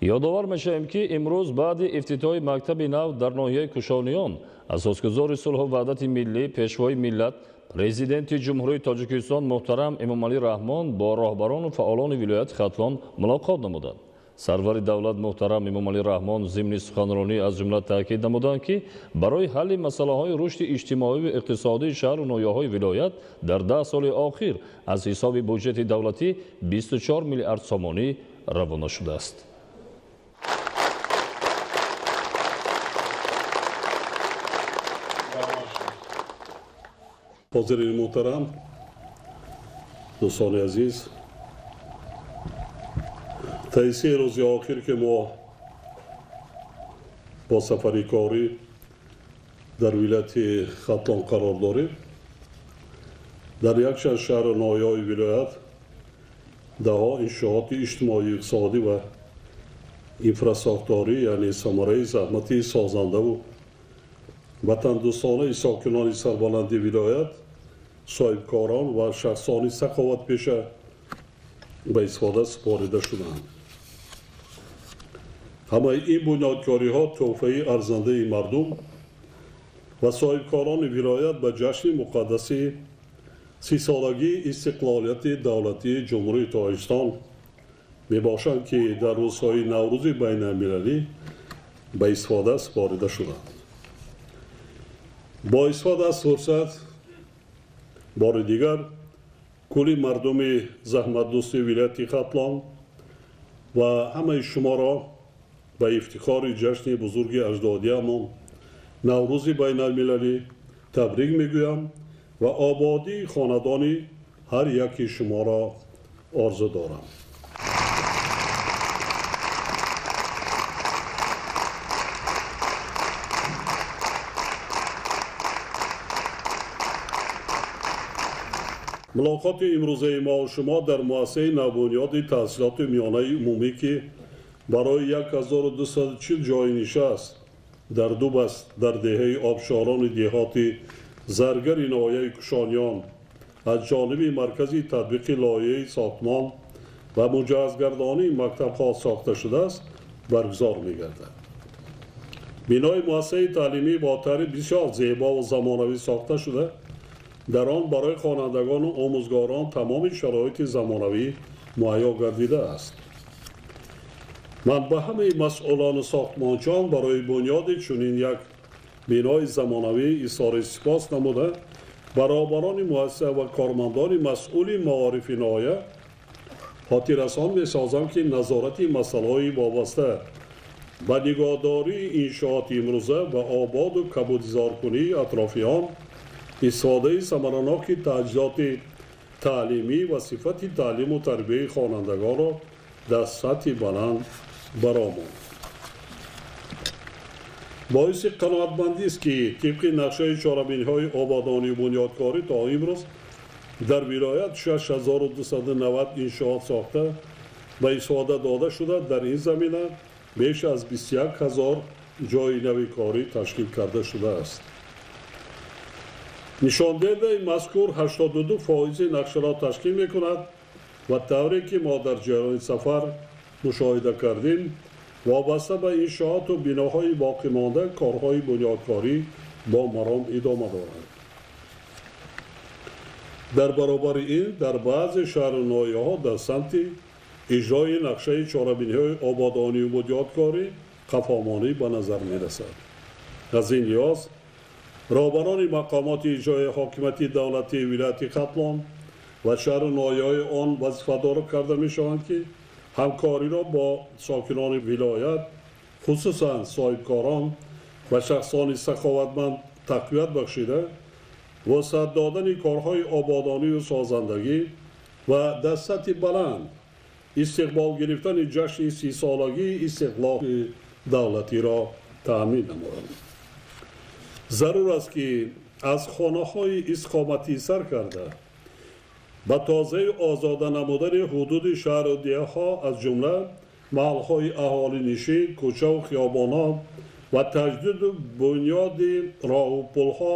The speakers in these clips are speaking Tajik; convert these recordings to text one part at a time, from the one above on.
Ёдовар мешавем, ки имрӯз баъди ифтитоҳи мактаби нав дар ноҳияи Кушониён асосгузори сулҳу ваҳдати миллӣ, пешвои миллат, Президенти Ҷумҳурии Тоҷикистон муҳтарам Эмомалӣ Раҳмон бо роҳбарону фаъолони вилояти Хатлон мулоқот намуданд. Сарвари давлат муҳтарам Эмомалӣ Раҳмон зимни суханронӣ аз ҷумла таъкид намуданд, ки барои ҳалли масъалаҳои рушди иҷтимоию иқтисодии шаҳру ноҳияҳои вилоят дар 10 соли охир аз ҳисоби буҷети давлатӣ 24 миллиард сомонӣ равона шудааст. Ҳозирини муҳтарам, дӯстони азиз, таи 3 рӯзи охир, ки мо бо сафари корӣ дар вилояти Хатлон қарор дорем, дар якчанд шаҳру ноҳияҳои вилоят даҳҳо иншооти иҷтимоию иқтисодӣ ва инфрасохторӣ, яъне самараи заҳмати созандаву ватандӯстонаи сокинони сарбаланди вилоят, соҳибкорон ва шахсони саховатпеша ба истифода супорида шуданд. Ҳамаи ин бунёдкориҳо тӯҳфаи арзандаи мардум ва соҳибкорони вилоят ба ҷашни муқаддаси 30-солагии истиқлолияти давлатии Ҷумҳурии Тоҷикистон мебошанд, ки дар рӯзҳои Наврӯзи байналмилалӣ ба истифода супорида шуданд. Бо истифода аз фурсат бори дигар кулли мардуми заҳматдӯсти вилояти Хатлон ва ҳамаи шуморо ба ифтихори ҷашни бузурги аҷдодиамон Наврӯзи байналмилалӣ табрик мегӯям ва ободии хонадони ҳар яки шуморо орзу дорам. Мулоқоти имрӯзаи мо шумо дар муассисаи навбунёди таҳсилоти миёнаи умумӣ, ки барои 1240 ҷойи нишаст дар ду баст дар деҳаи Обшорони деҳоти Заргари ноҳияи Кушониён аз ҷониби маркази татбиқи лоиҳаи сохтмон ва муҷаҳҳазгардонии мактабҳо сохта шудааст, баргузор мегардад. Бинои муассисаи таълимӣ бо тарҳи бисёр зебо ва замонавӣ сохта шуда, дар он барои хонандагону омӯзгорон тамоми шароити замонавӣ муҳайё гардидааст. Ман ба ҳамаи масъулону сохтмончиён барои бунёди чунин як бинои замонавӣ изҳори сипос намуда, баробарони муассиса ва кормандони масъули маорифи ноҳия хотиррасон месозам, ки назорати масъалаҳои вобаста ба нигоҳдории иншооти имрӯза ва ободу кабудизоркунии атрофи он, истифодаи самараноки таҷҳизоти таълимӣ ва сифати таълиму тарбияи хонандагонро дар сатҳи баланд баромонд. Боиси қаноатмандист, ки тибқи нақшаи чорабиниҳои ободонию бунёдкорӣ то имрӯз дар вилоят 6290 иншоот сохта ба истифода дода шуда, дар ин замина беш аз 21 000 ҷойи нави корӣ ташкил карда шудааст. Нишондиҳандаи мазкур 82% нақшаро ташкил мекунад ва тавре ки мо дар ҷараёни сафар мушоҳида кардем, вобаста ба иншооту биноҳои боқимонда корҳои бунёдкорӣ бо маром идома доранд. Дар баробари ин дар баъзе шаҳру ноҳияҳо дар самти иҷрои нақшаи чорабиниҳои ободонию бунёдкорӣ қафомонӣ ба назар мерасад. Аз ин лиҳоз роҳбарони мақомоти иҷрои ҳокимияти давлатии вилояти Хатлон ва шаҳру ноҳияҳои он вазифадор карда мешаванд, ки ҳамкориро бо сокинони вилоят, хусусан соҳибкорон ва шахсони саховатманд тақвият бахшида, вусъат додани корҳои ободонию созандагӣ ва дар сатҳи баланд истиқбол гирифтани ҷашни 30-солагии истиқлоли давлатиро таъмин намоянд. Зарур аст, ки аз хонаҳои истиқоматӣ сар карда ба тозаи озода намудани ҳудуди шаҳру деҳҳо, аз ҷумла маҳалҳои аҳолинишин, кӯчаву хиёбонҳо ва таҷдиду бунёди роҳу пулҳо,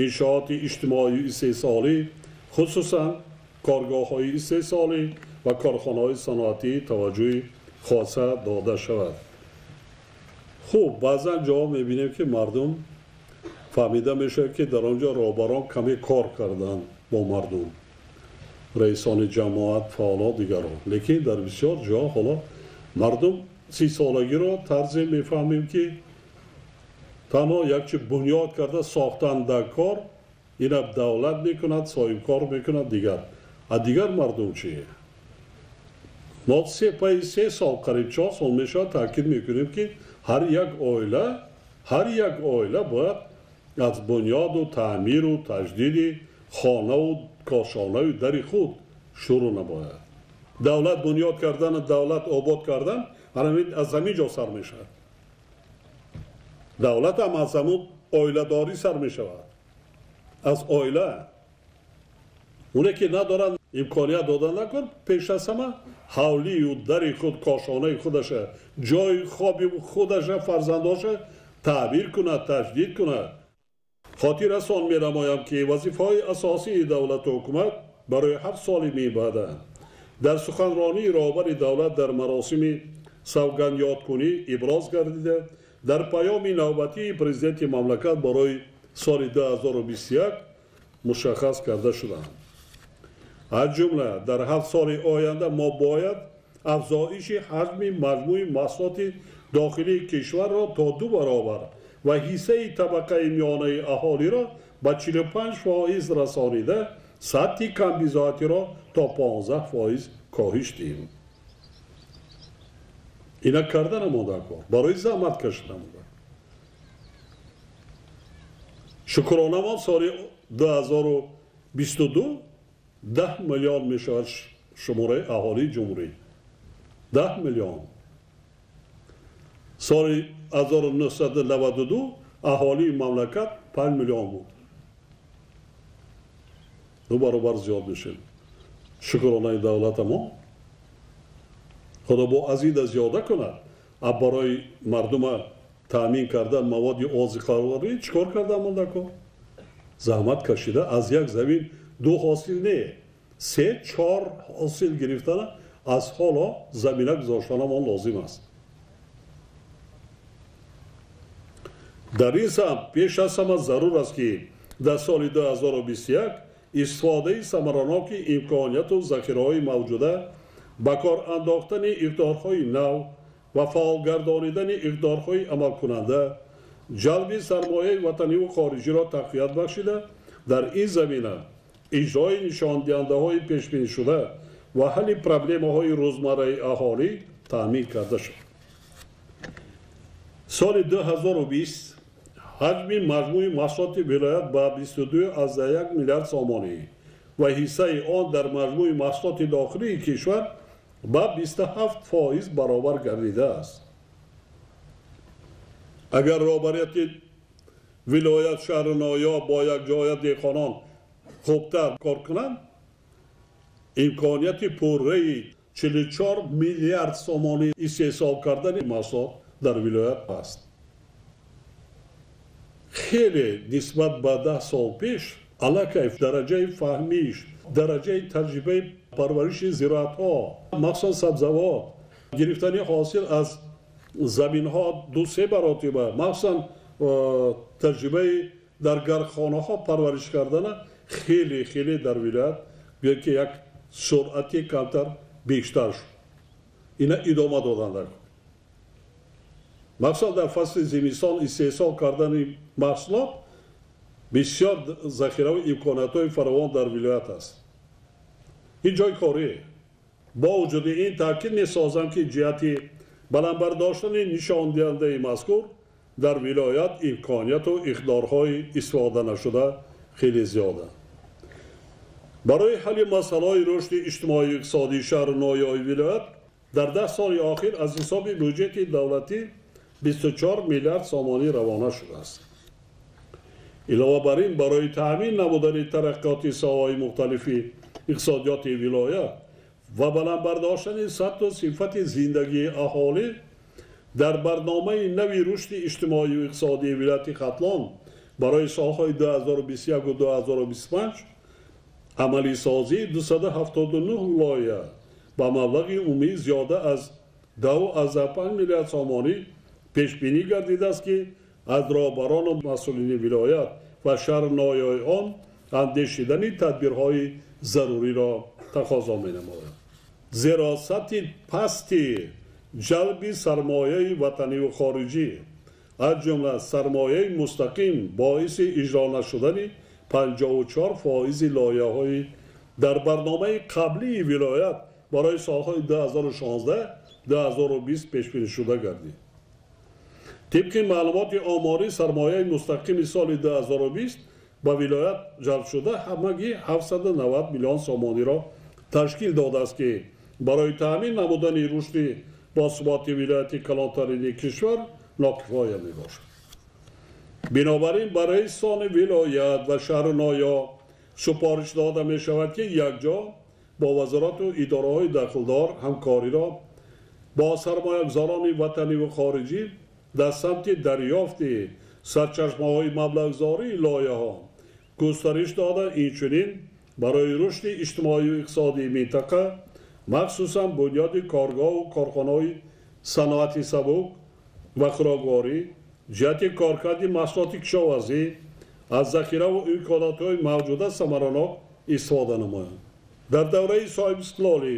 иншооти иҷтимоию истеҳсолӣ, хусусан коргоҳҳои истеҳсолӣ ва корхонаҳои саноатӣ таваҷҷӯҳи хоса дода шавад. Хуб, баъзан ҷоҳо мебинем, ки мардум фаҳмида мешавад, ки дар он ҷо роҳбарон каме кор карданд бо мардум, раисони ҷамоат, фаъоло, дигарон. Лекин дар бисёр ҷо ҳоло мардум 30-солагиро тарзе мефаҳмем, ки танҳо як чи бунёд карда сохтан дар кор, ина давлат мекунад, соҳибкор мекунад, дигар. А дигар мардум чи? Мо се 3 сол, қариб 4 сол мешавад, таъкид мекунем, ки ҳар як оила бояд аз бунёду таъмиру таҷдиди хонаву кошонаю дари худ шурӯъ намояд. Давлат бунёд кардан, давлат обод кардан аз ҳамин ҷо сар мешавад. Давлат ҳам аз ҳамун оиладорӣ сар мешавад, аз оила. Оне ки надоранд, имконият дода накун, пеш аз ҳама ҳавлию дари худ, кошонаи худаша, ҷои хоби худаша, фарзандоша таъмир кунад, таҷдид кунад. Хотиррасон менамоям, ки вазифаҳои асосии давлату ҳукумат барои 7 соли мебаъда дар суханронии роҳбари давлат дар маросими савгандёдкунӣ иброз гардида, дар паёми навбатии президенти мамлакат барои соли 2021 мушаххас карда шуданд. Аз ҷумла дар 7 соли оянда мо бояд афзоиши ҳаҷми маҷмӯи маҳсулоти дохилии кишварро то 2 баробар ва ҳиссаи табақаи миёнаи аҳолиро ба 45% расонида, сатҳи камбизоатиро то 15% коҳиш диҳем. Ина карда намода кор, барои заҳмат кашида намода. Шукронамон соли 2022 10 миллион мешавад шумораи аҳолии ҷумҳурӣ. 10 миллион. Соли 1992 аҳолии мамлакат 5 миллион буд. 2 баробар зиёд мешавад. Шукронаи давлатамон. Худо бо азида зиёда кунад. А барои мардума таъмин кардан маводи озиқаворӣ чӣ кор карда монда кор? Заҳмат кашида аз як замин 2 ҳосил не, 3-4 ҳосил гирифтана аз ҳоло замина гузоштанамон лозим аст. Дар ин самт пеш аз ҳама зарур аст, ки дар соли 2021 истифодаи самараноки имконияту захираҳои мавҷуда, ба кор андохтани иқдорҳои нав ва фаъолгардонидани иқдорҳои амалкунанда, ҷалби сармояи ватаниву хориҷиро тақвият бахшида, дар ин замина иҷрои нишондиҳандаҳои пешбинишуда ва ҳалли проблемаҳои рӯзмарраи аҳолӣ таъмин карда шуд. Соли 2020 ҳаҷми маҷмӯи маҳсулоти вилоят ба 22,1 миллиард сомонӣ ва ҳиссаи он дар маҷмӯи маҳсулоти дохилии кишвар ба 27% баробар гардидааст. Агар роҳбарияти вилоят, шаҳру ноҳияҳо бо якҷоя деҳқонон хубтар кор кунанд, имконияти пурраи 44 миллиард сомонӣ истеҳсол кардани маҳсулот дар вилоят аст. Хеле нисбат ба 10 сол пеш аллакай дараҷаи фаҳмиш, дараҷаи таҷрибаи парвариши зироатҳо, махсусан сабзавот, гирифтани ҳосил аз заминҳо 2-3 баротиба, махсусан таҷрибаи дар гархонаҳо парвариш кардана хеле хеле дар вилоят гӯяд, ки як суръати камтар бештар шуд. Ина идома доданд. Махсусан дар фасли зимистон истеҳсол кардани маҳсулот бисёр захираву имкониятҳои фаровон дар вилоят аст. Ин ҷои корӣ. Бо вуҷуди ин таъкид месозам, ки ҷиҳати баланд бардоштани нишондиҳандаи мазкур дар вилоят имконияту иқдорҳои истифода нашуда хеле зиёданд. Барои ҳалли масъалаҳои рушди иҷтимоию иқтисодии шаҳру ноҳияҳои вилоят дар 10 соли охир аз ҳисоби бюҷети давлатӣ 24 миллиард сомонӣ равона шудааст. Илова бар ин, барои таъмин намудани тараққиёти соҳаҳои мухталифи иқтисодиёти вилоят ва баланд бардоштани сатҳу сифати зиндагии аҳолӣ дар барномаи нави рушди иҷтимоию иқтисодии вилояти Хатлон барои солҳои 2021 2025 амалисозии 279 лоиҳа ба маблағи умумии зиёда аз 2,5 миллиард сомонӣ пешбинӣ гардидааст, ки аз роҳбарону масъулини вилоят ва шаҳру ноҳияҳои он андешидани тадбирҳои заруриро тақозо менамояд. Зеро сатҳи пасти ҷалби сармояи ватаниву хориҷӣ, аз ҷумла сармояи мустақим, боиси иҷро нашудани 54% лоиҳаҳои дар барномаи қаблии вилоят барои солҳои 2016-2020 пешбинишуда гардид. Тибқи маълумоти оморӣ, сармояи мустақими соли 2020 ба вилоят ҷалб шуда ҳамагӣ 790 миллион сомониро ташкил додааст, ки барои таъмин намудани рушди босуботи вилояти калонтарини кишвар нокифоя мебошад. Бинобар ин ба раисони вилоят ва шаҳру ноҳия супориш дода мешавад, ки якҷо бо вазорату идораҳои дахлдор ҳамкориро бо сармоягузорони ватаниву хориҷӣ дар самти дарёфти сарчашмаҳои маблағгузории лоиҳаҳо густариш дода, инчунин барои рушди иҷтимоию иқтисодии минтақа, махсусан бунёди коргоҳу корхонаҳои саноати сабук ва хӯрокворӣ, ҷиҳати коркарди маҳсулоти кишоварзӣ аз захираву имконотҳои мавҷуда самаранок истифода намоянд. Дар давраи соҳибистиқлолӣ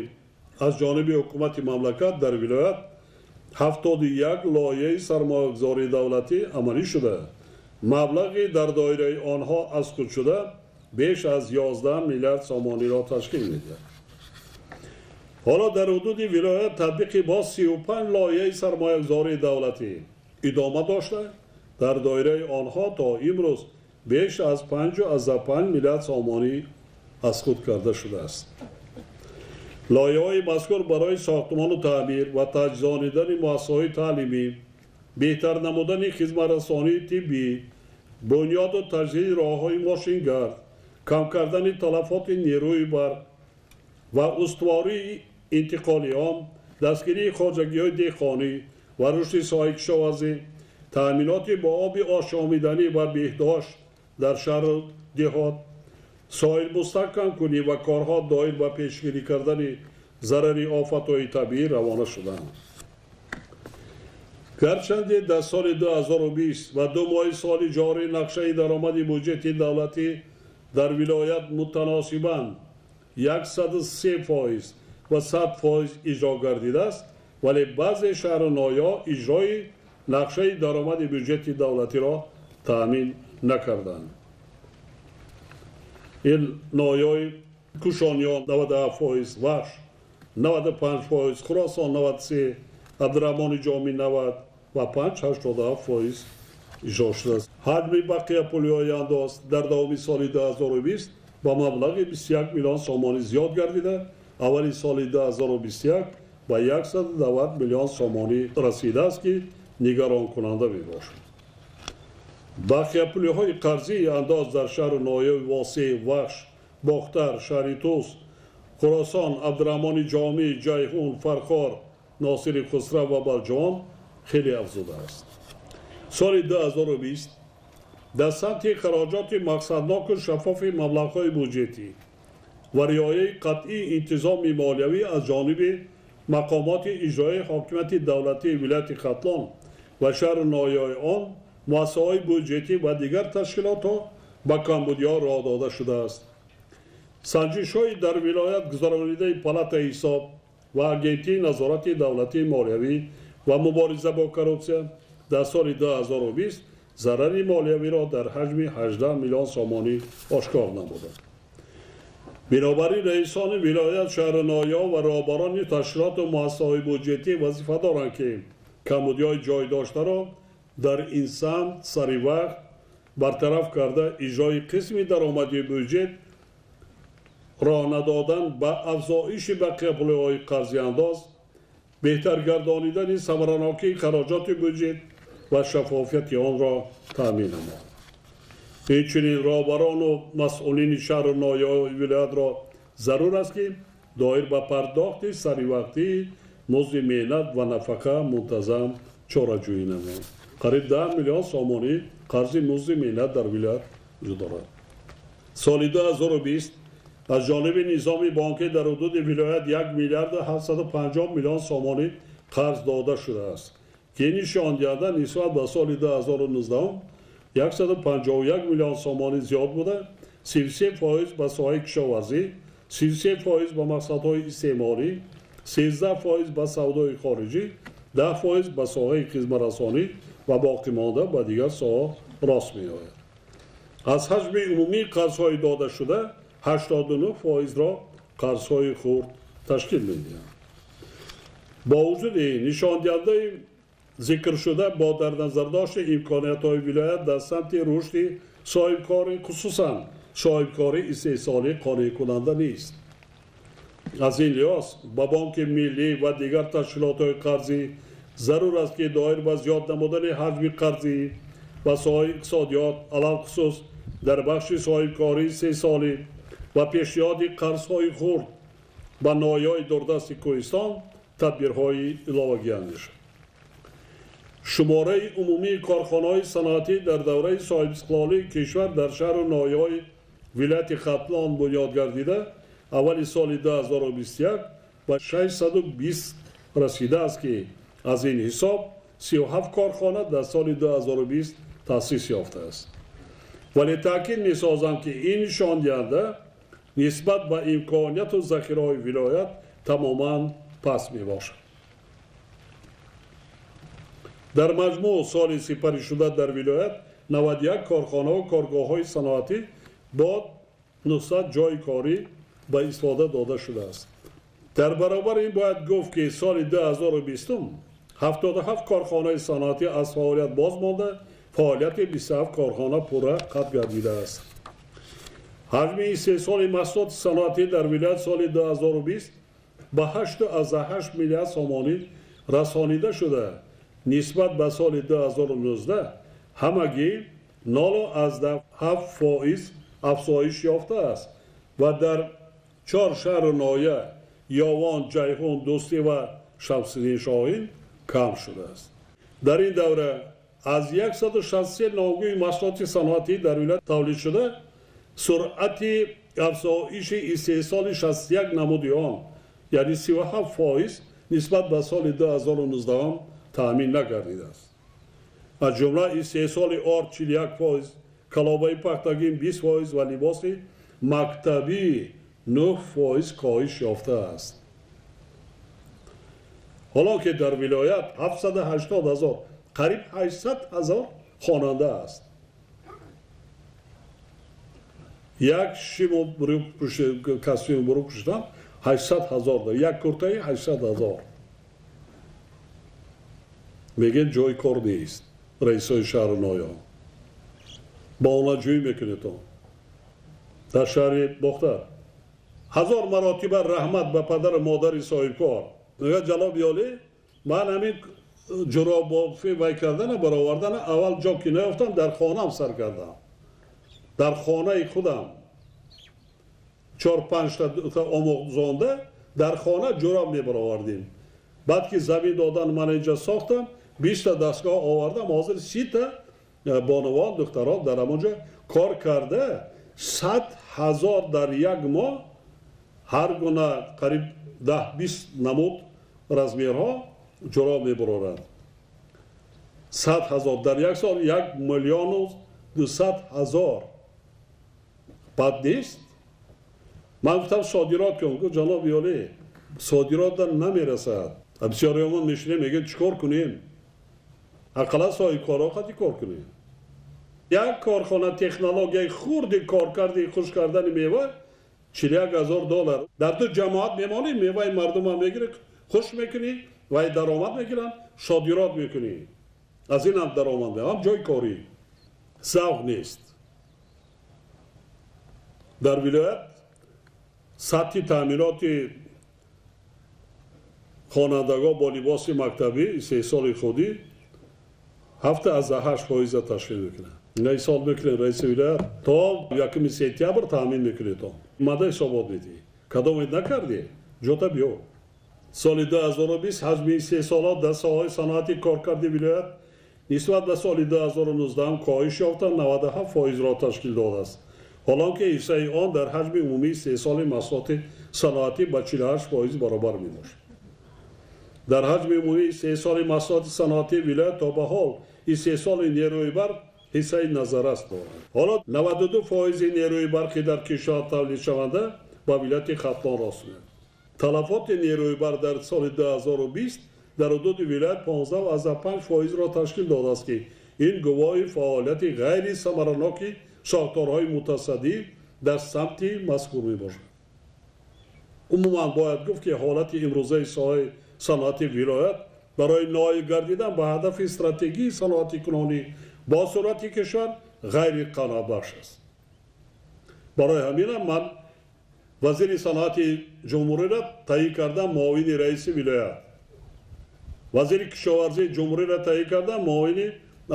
аз ҷониби ҳукумати мамлакат дар вилоят 71 лоиҳаи сармоягузории давлатӣ амалӣ шуда, маблағи дар доираи онҳо аз худ шуда беш аз 11 миллиард сомониро ташкил медиҳад. Ҳоло дар ҳудуди вилоят татбиқи боз 35 лоиҳаи сармоягузории давлатӣ идома дошта, дар доираи онҳо то имрӯз беш аз 5,5 миллиард сомонӣ аз худ карда шудааст. Лоиҳаҳои мазкур барои сохтмону таъмир ва таҷҳизонидани муассисаҳои таълимӣ, беҳтар намудани хизматрасонии тиббӣ, бунёду таҷдиди роҳҳои мошингард, кам кардани талафоти нерӯи барқ ва устувории интиқоли ом, дастгирии хоҷагиҳои деҳқонӣ ва рушди соҳаи кишоварзӣ, таъминоти бо оби ошомиданӣ ва беҳдошт дар шаҳру деҳот, соҳил мустаҳкамкунӣ ва корҳо доир ба пешгирӣ кардани зарари офатҳои табиӣ равона шуданд. Гарчанде дар соли 2020 ва 2 моҳи соли ҷорӣ нақшаи даромади буҷети давлатӣ дар вилоят мутаносибан 103% ва 100% иҷро гардидааст, вале баъзе шаҳру ноҳияҳо иҷрои нақшаи даромади буҷети давлатиро таъмин накарданд. Ин ноҳияҳои Кушониён 97%, Вахш 95%, Хуросон 93%, Абдураҳмони Ҷомӣ 90 ва 5,87% иҷро шудааст. Ҳаҷми бақия пулиҳои андоз дар давоми соли 2020 ба маблағи 21 миллион сомонӣ зиёд гардида, аввали соли 2021 ба 190 миллион сомонӣ расидааст, ки нигаронкунанда мебошад. Бақия пулиҳои қарзии андоз дар шаҳру ноҳияи Восеъ, Вахш, Бохтар, шаҳри Тӯс, Хуросон, Абдураҳмони Ҷомӣ, Ҷайҳун, Фархор, Носири Хусрав ва Балҷувон хеле афзудааст. Соли 2020 дар самти хароҷоти мақсадноку шаффофи маблағҳои буҷетӣ ва риояи қатъии интизоми молиявӣ аз ҷониби мақомоти иҷроии ҳокимияти давлатии вилояти Хатлон ва шаҳру ноҳияҳои он, муассисаҳои буҷетӣ ва дигар ташкилотҳо ба камбудиҳо роҳ дода шудааст. Санҷишҳои дар вилоят гузаронидаи палатаи ҳисоб ва агентии назорати давлатии молиявӣ ва мубориза бо коррупсия дар соли 2020 зарари молиявиро дар ҳаҷми 18 миллион сомонӣ ошкор намуданд. Бинобар ин раисони вилоят, шаҳру ноҳияҳо ва роҳбарони ташкилоту муассисаҳои буҷетӣ вазифа доранд, ки камбудиҳои ҷой доштаро дар ин самт сари вақт бартараф карда, иҷрои қисми даромади буҷет роҳ надодан ба афзоиши бақия пулиҳои қарзиандоз, беҳтар гардонидани самаранокии хароҷоти буҷет ва шаффофияти онро таъмин намояд. Инчунин роҳбарону масъулини шаҳру ноҳияҳои вилоятро зарур аст, ки доир ба пардохти саривақтии музди меҳнат ва нафақа мунтазам чораҷӯӣ намоянд. Қариб 10 миллион сомонӣ қарзи музди меҳнат дар вилоят вуҷуд дорад. Соли 2020 аз ҷониби низоми бонкӣ дар ҳудуди вилоят 1 миллиарду 750 миллион сомонӣ қарз дода шудааст, ки нишондиҳанда нисбат ба соли 2019 151 миллион сомонӣ зиёд буда, 33% ба соҳаи кишоварзӣ, 33% ба мақсадҳои истеъмолӣ, 13% ба савдои хориҷӣ, 10% ба соҳаи хизматрасонӣ ва боқимонда ба дигар соҳа рост меояд. Аз ҳаҷми умумии қарзҳои додашуда 89%-ро қарзҳои хурд ташкил медиҳанд. Бо вуҷуди нишондиҳандаи зикршуда бо дар назардошти имкониятҳои вилоят дар самти рушди соҳибкорӣ, хусусан соҳибкории истеҳсолӣ, қонеъкунанда нест. Аз ин лиҳоз ба Бонки Миллӣ ва дигар ташкилотҳои қарзӣ зарур аст, ки доир ба зиёд намудани ҳаҷми қарзӣ ба соҳаи иқтисодиёт, алалхусус дар бахши соҳибкории истеҳсолӣ ва пешниҳоди қарзҳои хурд ба ноҳияҳои дурдасти Кӯҳистон тадбирҳои иловагӣ андешад. Шумораи умумии корхонаҳои саноатӣ дар давраи соҳибистиқлолии кишвар дар шаҳру ноҳияҳои вилояти Хатлон бунёд гардида, аввали соли 2021 ба 620 расидааст, ки аз ин ҳисоб 37 корхона дар соли 2020 таъсис ёфтааст. Вале таъкид месозам, ки ин нишондиҳанда нисбат ба имконияту захираҳои вилоят тамоман паст мебошад. Дар маҷмӯъ соли сипаришуда дар вилоят 91 корхонаву коргоҳҳои саноатӣ бо 900 ҷойи корӣ ба истифода дода шудааст. Дар баробари ин бояд гуфт, ки соли 2020 77 корхонаи саноатӣ аз фаъолият боз монда, фаъолияти 27 корхона пурра қатъ гардидааст. Ҳаҷми истеҳсоли маҳсулоти саноатӣ дар вилоят соли 2020 ба 8,8 миллиард сомонӣ расонида шуда, нисбат ба соли 2019 ҳамагӣ 0,7% афзоиш ёфтааст ва дар чор шаҳру ноҳия Ёвон, Ҷайҳун, Дӯстӣ ва Шамсиддин Шоҳин кам шудааст. Дар ин давра аз 163 навгӯи маҳсулоти саноатӣ дар вилоят тавлид шуда, суръати афзоиши истеҳсоли 61 намуди он, яъне 37% нисбат ба соли 2019 таъмин нагардидааст. Аз ҷумла истеҳсоли орд 41%, калобаи пахтагин 20% ва либоси мактабӣ 9% коҳиш ёфтааст. Ҳоло ки дар вилоят 780 ҳазор, қариб 800 ҳазор хонанда аст. Як шиму костюми бурук пӯшидан 800 ҳазор, як куртаи 800 ҳазор. Мегӯянд ҷои кор нест, раисои шаҳру ноҳия. Ба онаҷӯӣ мекунед он. Дар шаҳри Бохтар ҳазор маротиба раҳмат ба падару модари соҳибкор. Мегӯяд ҷаноби олӣ, ман ҳамин ҷуробофӣ вай кардана, баровардана аввал ҷо ки наёфтам, дар хонаам сар кардам. Дар хонаи худам 4-5 та омӯзонда дар хона ҷуроб мебаровардем. Баъд ки замин додан ман инҷа сохтам, 20 та дастгоҳ овардам, ҳозир 30 та бонувон, духтарон дар ҳамонҷо кор карда, 100 ҳазор дар як моҳ ҳар гуна қариб 10-20 намуд размерҳо ҷуроб мебароранд. 100 ҳазор дар як сол 1 миллиону 200 ҳазор. Бад нест? Ман гуфтам содирот кун. Гуфт ҷаноби олӣ, содирот намерасад. Бисёриёмон мешинем, мегӯем чӣ кор кунем? Ақаллан соҳибкорҳо қати кор кунем. Як корхона технологияи хурди коркарди хушк кардани мева 41 ҳазор доллар. Дар ду ҷамоат мемонӣ, меваи мардумам мегирӣ, хушк мекунӣ ва даромад мегиранд, содирот мекунӣ. Аз ин ҳам даромад меам, ҷои корӣ. Завқ нест. Дар вилоят сатҳи таъминоти хонандагон бо либоси мактабӣ истеҳсоли худӣ 7,8% ташкил мекунад. Ина ҳисоб мекунед раиси вилоят, то 1 сентябр таъмин мекунед он. Мада ҳисобот медиҳӣ. Кадомед накардӣ, ҷота биё. Соли 2020 ҳаҷми истеҳсолот дар соҳаи саноати коркарди вилоят нисбат ба соли 2019 коҳиш ёфта 97%-ро ташкил додааст. Ҳолон ки ҳиссаи он дар ҳаҷми умумии истеҳсоли маҳсулоти саноатӣ ба 48% баробар мебошад. Дар ҳаҷми умумии истеҳсоли маҳсулоти саноатии вилоят то ба ҳол истеҳсоли нерӯи барқ ҳиссаи назаррас дорад. Ҳоло 92% нерӯи барқи дар кишвар тавлидшаванда ба вилояти Хатлон рост меояд. Талафоти нерӯи барқ дар соли 2020 дар ҳудуди вилоят 15,5%-ро ташкил додааст, ки ин гувоҳи фаъолияти ғайрисамараноки сохторҳои мутасаддӣ дар самти мазкур мебошад. Умуман бояд гуфт, ки ҳолати имрӯзаи соҳаи саноати вилоят барои ноил гардидан ба ҳадафи стратегии саноатикунонӣ бо суръати кишвар ғайриқаноатбахш аст. Барои ҳаминам ман вазири саноати ҷумҳуриро таъйин кардам муовини раиси вилоят, вазири кишоварзии ҷумҳуриро таъйин кардам муовини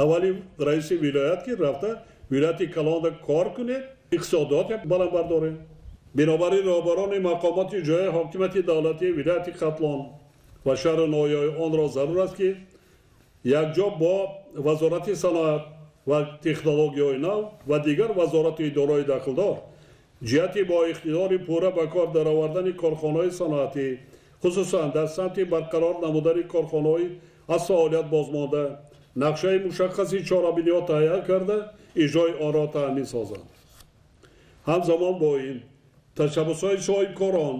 аввали раиси вилоят, ки рафта вилояти калонда кор кунед, иқтисодиёт баланд бардоред. Бинобар ин роҳбарони мақомоти ҷои ҳокимияти давлатии вилояти Хатлон ва шаҳру ноҳияҳои онро зарур аст, ки якҷо бо вазорати саноат ва технологияҳои нав ва дигар вазорату идораҳои дахлдор ҷиҳати бо иқтидори пурра ба кор даровардани корхонаҳои саноатӣ, хусусан дар самти барқарор намудани корхонаҳои аз фаъолият бозмонда, нақшаи мушаххаси чорабиниҳо таҳия карда, иҷрои онро таъмин созанд. Ҳамзамон бо ин ташаббусҳои соҳибкорон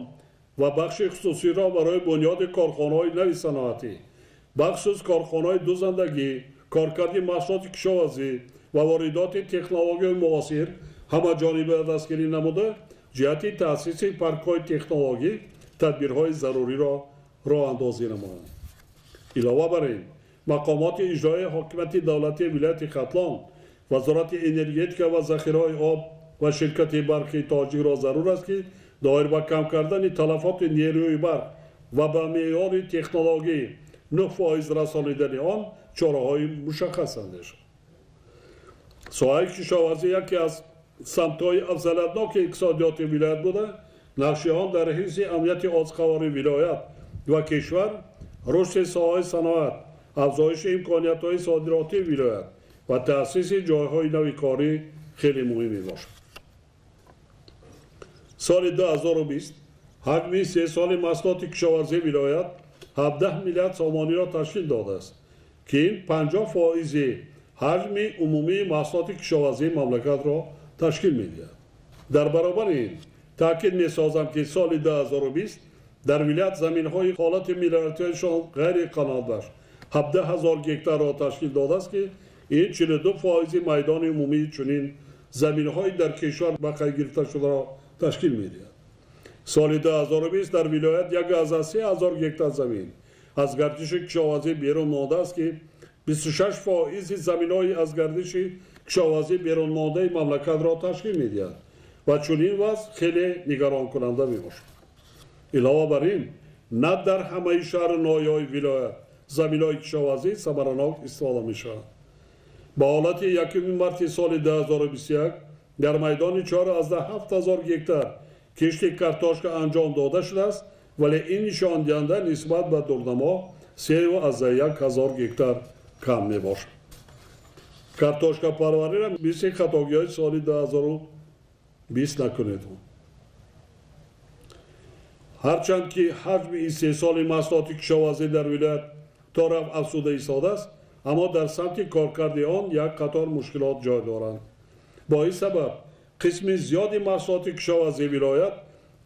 ва бахши хусусиро барои бунёди корхонаҳои нави саноатӣ, бахусус корхонаҳои дузандагӣ, коркарди маҳсулоти кишоварзӣ ва воридоти технологияи муосир ҳамаҷониба дастгирӣ намуда, ҷиҳати таъсиси паркҳои технологӣ тадбирҳои заруриро роҳандозӣ намоянд. Илова бар ин, мақомоти иҷроии ҳокимияти давлатии вилояти Хатлон, вазорати энергетика ва захираҳои об ва ширкати барқи тоҷикро зарур аст, ки доир ба кам кардани талафоти нерӯи барқ ва ба меъёри технологӣ 9% расонидани он чораҳои мушаххас андешанд. Соҳаи кишоварзӣ яке аз самтҳои афзалиятноки иқтисодиёти вилоят буда, нақши он дар ҳифзи амнияти озуқавории вилоят ва кишвар, рушди соҳаи саноат, афзоиши имкониятҳои содиротии вилоят ва таъсиси ҷойҳои нави корӣ хеле муҳим мебошад. Соли 2020 ҳаҷми истеҳсоли маҳсулоти кишоварзии вилоят 17 миллиард сомониро ташкил додааст, ки ин 50% ҳаҷми умумии маҳсулоти кишоварзии мамлакатро ташкил медиҳад. Дар баробари ин таъкид месозам, ки соли 2020 дар вилоят заминҳои ҳолати мелиоративиашон ғайриқаноатбахш 17 ҳазор гектарро ташкил додааст, ки ин 42% майдони умумии чунин заминҳои дар кишвар ба қайд гирифташударо ташкил медиҳад. Соли 2020 дар вилоят 1,3 ҳазор гектар замин аз гардиши кишоварзӣ берун мондааст, ки 26% заминҳои аз гардиши кишоварзӣ берун мондаи мамлакатро ташкил медиҳад ва чунин вазъ хеле нигаронкунанда мебошад. Илова бар ин, на дар ҳамаи шаҳру ноҳияҳои вилоят заминҳои кишоварзӣ самаранок истифода мешаванд. Ба ҳолати 1 марти соли 2021 дар майдони 4,7 ҳазор гектар кишти картошка анҷом дода шудааст, вале ин нишондиҳанда нисбат ба дурнамо 3,1 ҳазор гектар кам мебошад. Картошкапарвариро мисли хатогиҳои соли 2020 накунед. Ҳарчанд ки ҳаҷми истеҳсоли маҳсулоти кишоварзӣ дар вилоят то рафт афзуда истодааст, аммо дар самти коркарди он як қатор мушкилот ҷой доранд. Бо ин сабаб қисми зиёди маҳсулоти кишоварзии вилоят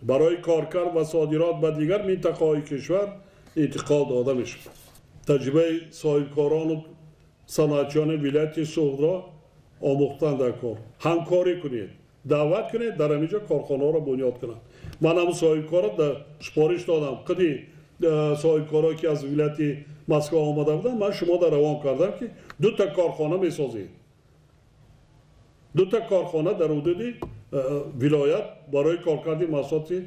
барои коркард ва содирот ба дигар минтақаҳои кишвар интиқол дода мешавад. Таҷрибаи соҳибкорону саноатчиёни вилояти Суғдро омӯхтан дар кор. Ҳамкорӣ кунед, даъват кунед, дар ҳамин ҷо корхонаҳоро бунёд кунанд. Ман ҳамун соҳибкорро супориш додам. Қиди соҳибкорҳое ки аз вилояти Москва омада буданд, ман шумо равон кардам, ки дута корхона месозед. Дута корхона дар ҳудуди вилоят барои коркарди маҳсулоти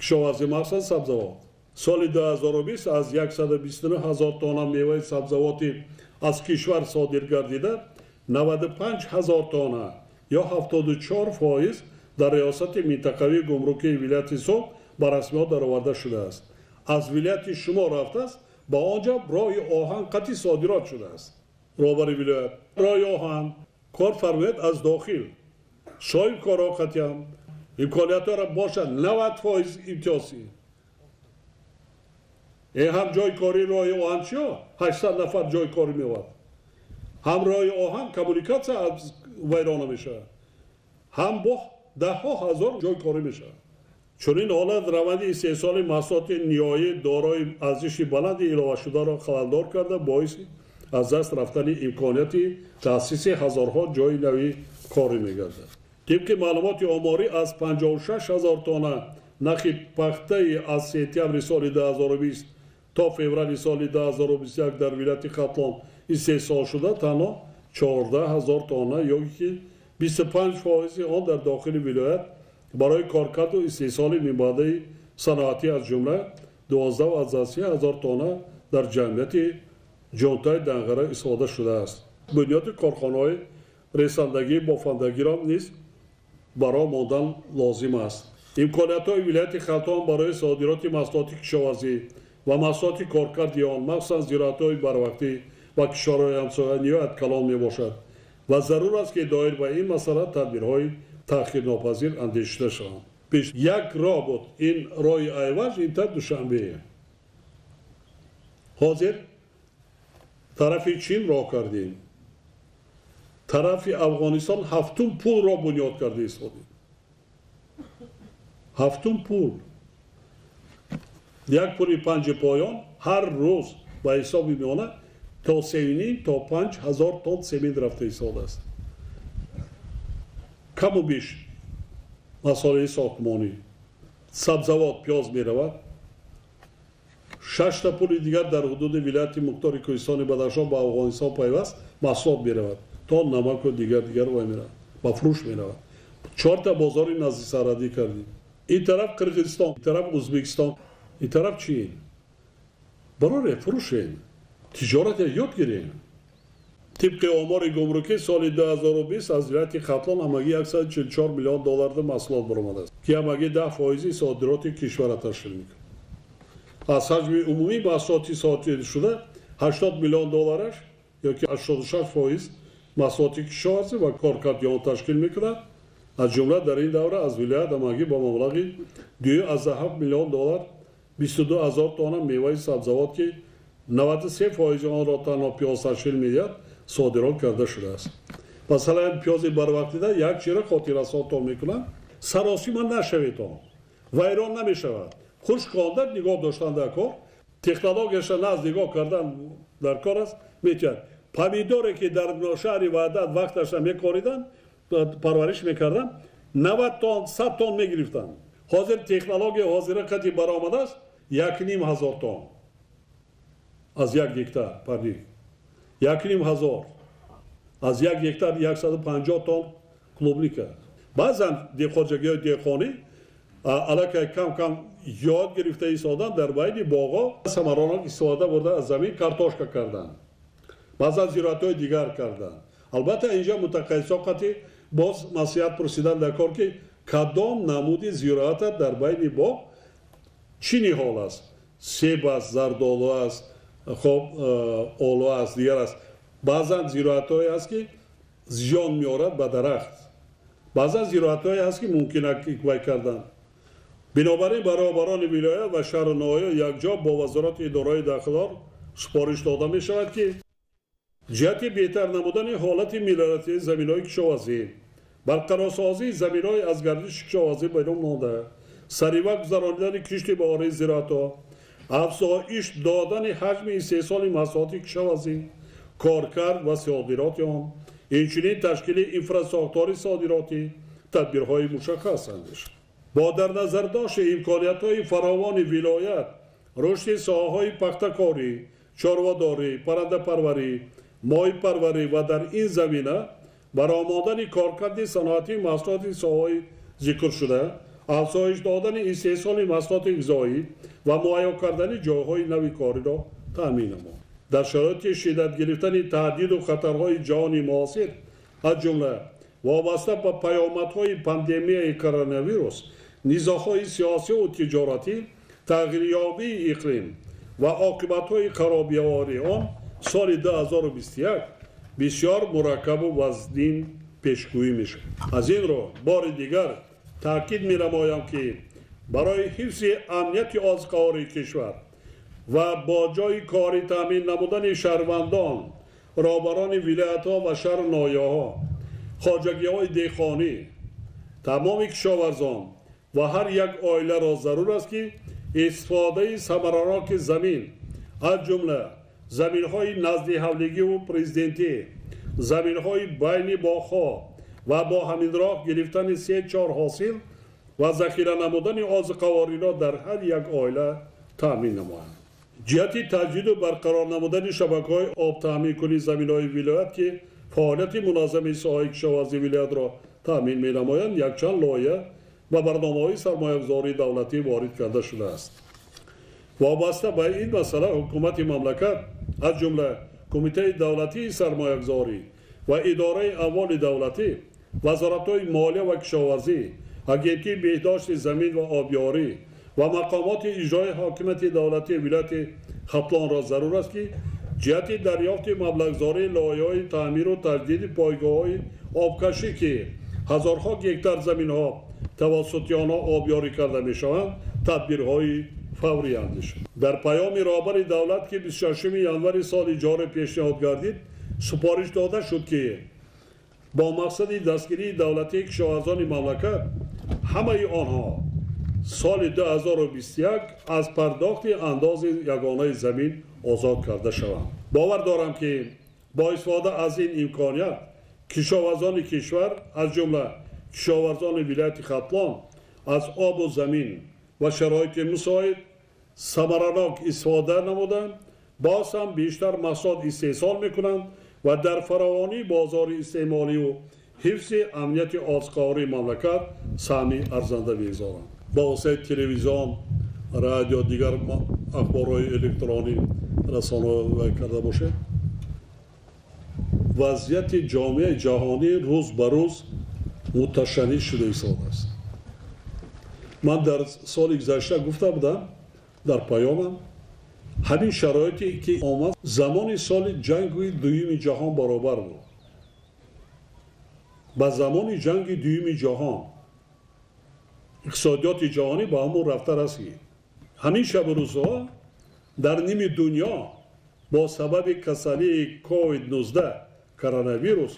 кишоварзӣ, махсусан сабзавот. Соли 2020 аз 129 ҳазор тонна меваи сабзавоти аз кишвар содир гардида, 95 ҳазор тонна ё 74% дар риёсати минтақавии гумрукии вилояти Суғд ба расмиёт дароварда шудааст. Аз вилояти шумо рафтааст, ба он ҷо роҳи оҳан қатъи содирот шудааст. Роҳбари вилоят роҳи оҳан кор фармояд аз дохил. Соҳибкорҳо қатъиам имкониятҳоро бошад 90% имтиёзӣ. Ин ҳам ҷойи кори роҳи оҳан чиё? 800 нафар ҷойи корӣ меовард. Ҳам роҳи оҳан коммуникатсия вайрона мешавад, ҳам бо даҳҳо ҳазор ҷойи корӣ мешавад. Чунин ҳолат раванди истеҳсоли маҳсулоти ниҳоӣ дорои арзиши баланди иловашударо халалдор карда, боиси аз даст рафтани имконияти таъсиси ҳазорҳо ҷойи нави корӣ мегардад. Тибқи маълумоти оморӣ, аз 56 ҳазор тонна нахи пахтаи аз сентябри соли 2020 то феврали соли 2021 дар вилояти Хатлон истеҳсол шуда, танҳо 14 ҳазор тонна ё ки 25% он дар дохили вилоят барои коркарду истеҳсоли минбаъдаи саноатӣ, аз ҷумла 12,3 ҳазор тонна дар ҷамъияти Ҷонтаи Данғара истифода шудааст. Бунёди корхонаҳои ресандагӣ, бофандагиро низ бароҳ мондан лозим аст. Имкониятҳои вилояти Хатлон барои содироти маҳсулоти кишоварзӣ ва маҳсулоти коркарди он, махсусан зироатҳои барвақтӣ ва кишварҳои ҳамсоя, ниҳоят калон мебошад ва зарур аст, ки доир ба ин масъала тадбирҳои таъхирнопазир андешида шаванд. Пеш як роҳ буд, ин роҳи Айваз, ин та Душанбе. Ҳозир тарафи Чин роҳ кардем, тарафи Афғонистон ҳафтум пулро бунёд карда истодем. Ҳафтум пул, як пули панҷи поён ҳар рӯз ба ҳисоби миёна то 3,5 то 5 ҳазор тонн семент рафта истодааст. Каму беш масолеҳи сохтмонӣ, сабзавот, пиёз меравад. Шашта пули дигар дар ҳудуди вилояти Мухтори Кӯҳистони Бадахшон ба Афғонистон пайваст маҳсулот меравад, то намаку дигар дигар вай меравад, ба фурӯш меравад. Чорта бозори назди сарҳадӣ кардем. Ин тараф Қирғизистон, ин тараф Ӯзбекистон, ин тараф Чин. Бароре фурӯшем, тиҷорате ёд гирем. Тибқи омори гумрукӣ, соли 2020 аз вилояти Хатлон ҳамагӣ 144 миллион долларда маҳсулот баромадааст, ки ҳамагӣ 10% содироти кишварро ташкил мекунад. Аз ҳаҷми умумии маҳсулоти содиршуда 80 миллион доллараш ё ки 86% маҳсулоти кишоварзӣ ва коркарди он ташкил мекунад. Аз ҷумла дар ин давра аз вилоят ҳамагӣ ба маблағи 2,7 миллион доллар 22 ҳазор тонна меваи сабзавот, ки 93% онро танҳо пиёз ташкил медиҳад, содирот карда шудааст. Масалан, пиёзи барвақтида як чиро хотиррасонтон мекунам: саросима нашавед, он вайрон намешавад. Хушк онда нигоҳ доштан дар кор, технологияша наз нигоҳ кардан дар кор аст. Метавонад помидоре, ки дар шаҳри Ваҳдат вақташа мекоридан, парвариш мекарданд, 90 тонн, 100 тонн мегирифтанд. Ҳозир технология ҳозира қати баромадааст, 1,5 ҳазор тонн аз як гектар парник, 1,5 ҳазор аз як гектар 150 тонн клубника. Баъзан хоҷагиҳои деҳқонӣ аллакай кам-кам ёд гирифта истодан, дар байни боғҳо самаронок истифода бурда, аз замин картошка карданд, баъзан зироатҳои дигар карданд. Албатта, инҷа мутахассисон қати боз маслиҳат пурсидан дар кор, ки кадом намуди зироата дар байни боғ чӣ ниҳол аст: себ аст, зардолу аст, хоб олу аст, дигар аст. Баъзан зироатҳое аст, ки зиён меорад ба дарахт, баъзан зироатҳое аст, ки мумкин вай кардан. Бинобар ин баробарони вилоят ва шаҳру ноҳия якҷо бо вазорати идораҳои дахлдор супориш дода мешавад, ки ҷиҳати беҳтар намудани ҳолати мелиоративии заминҳои кишоварзӣ, барқарорсозии заминҳои аз гардиши кишоварзӣ берун монда, саривақт гузаронидани кишти баҳории зироатҳо, афзоиш додани ҳаҷми истеҳсоли маҳсулоти кишоварзӣ, коркард ва содироти он, инчунин ташкили инфрасохтори содиротӣ тадбирҳои мушаххас андешад. Бо дар назардошти имкониятҳои фаровони вилоят, рушди соҳаҳои пахтакорӣ, чорводорӣ, паррандапарварӣ, моҳипарварӣ ва дар ин замина баромадани коркарди саноатии маҳсулоти соҳаҳои зикршуда, афзоиш додани истеҳсоли маҳсулоти ғизоӣ ва муҳайё кардани ҷойҳои нави кориро таъмин намояд. Дар шароити шиддат гирифтани таҳдиду хатарҳои ҷаҳони муосир, аз ҷумла вобаста ба паёмадҳои пандемияи коронавирус, низоъҳои сиёсиву тиҷоратӣ, тағйирёбии иқлим ва оқибатҳои харобиовари он, соли 2021 бисёр мураккабу вазнин пешгӯӣ мешавад. Аз ин рӯ бори дигар таъкид менамоям, ки барои ҳифзи амнияти озуқавории кишвар ва бо ҷойи кори таъмин намудани шаҳрвандон, роҳбарони вилоятҳо ва шаҳру ноҳияҳо, хоҷагиҳои деҳқонӣ, тамоми кишоварзон ва ҳар як оиларо зарур аст, ки истифодаи самараноки замин, аз ҷумла заминҳои назди ҳавлигиву президентӣ, заминҳои байни боғҳо ва бо ҳамин роҳ гирифтани 3-4 ҳосил ва захира намудани озуқавориро дар ҳар як оила таъмин намоянд. Ҷиҳати таҷдиду барқарор намудани шабакаҳои обтаъминкунии заминҳои вилоят, ки фаъолияти муназзами соҳаи кишоварзии вилоятро таъмин менамоянд, якчанд лоиҳа ва барномаҳои сармоягузории давлатӣ ворид карда шудааст. Вобаста ба ин масъала ҳукумати мамлакат, аз ҷумла Кумитаи давлатии сармоягузорӣ ва идораи амволи давлатӣ, вазоратҳои молия ва кишоварзӣ, агентии беҳдошти замин ва обёрӣ ва мақомоти иҷрои ҳокимияти давлатии вилояти Хатлонро зарур аст, ки ҷиҳати дарёфти маблағгузории лоиҳаҳои таъмиру таҷдиди пойгоҳҳои обкашӣ, ки ҳазорҳо гектар заминҳо тавассути онҳо обёрӣ карда мешаванд, тадбирҳои фаврӣ андешанд. Дар паёми роҳбари давлат, ки 26 январи соли ҷорӣ пешниҳод гардид, супориш дода шуд, ки бо мақсади дастгирии давлатии кишоварзони мамлакат ҳамаи онҳо соли 2021 аз пардохти андози ягонаи замин озод карда шаванд. Бовар дорам, ки бо истифода аз ин имконият кишоварзони кишвар, аз ҷумла кишоварзони вилояти Хатлон, аз обу замин ва шароити мусоид самаранок истифода намуданд, боз ҳам бештар маҳсулот истеҳсол мекунанд ва дар фаровонии бозори истеъмоливу ҳифзи амнияти озуқавории мамлакат саҳми арзанда мегузоранд. Ба воситаи телевизион, радио, дигар ахборҳои электронӣ расонаҳо карда бошед, вазъияти ҷомеаи ҷаҳонӣ рӯз ба рӯз муташанниж шуда истодааст. Ман дар соли гузашта гуфта будам дар паёмам, ҳамин шароите ки омад замони соли ҷанги дуюми ҷаҳон баробар буд. Ба замони ҷанги дуюми ҷаҳон иқтисодиёти ҷаҳонӣ ба ҳамон рафта расид. Ҳамин шабу рӯзҳо дар ними дунё бо сабаби касалии COVID-19 коронавирус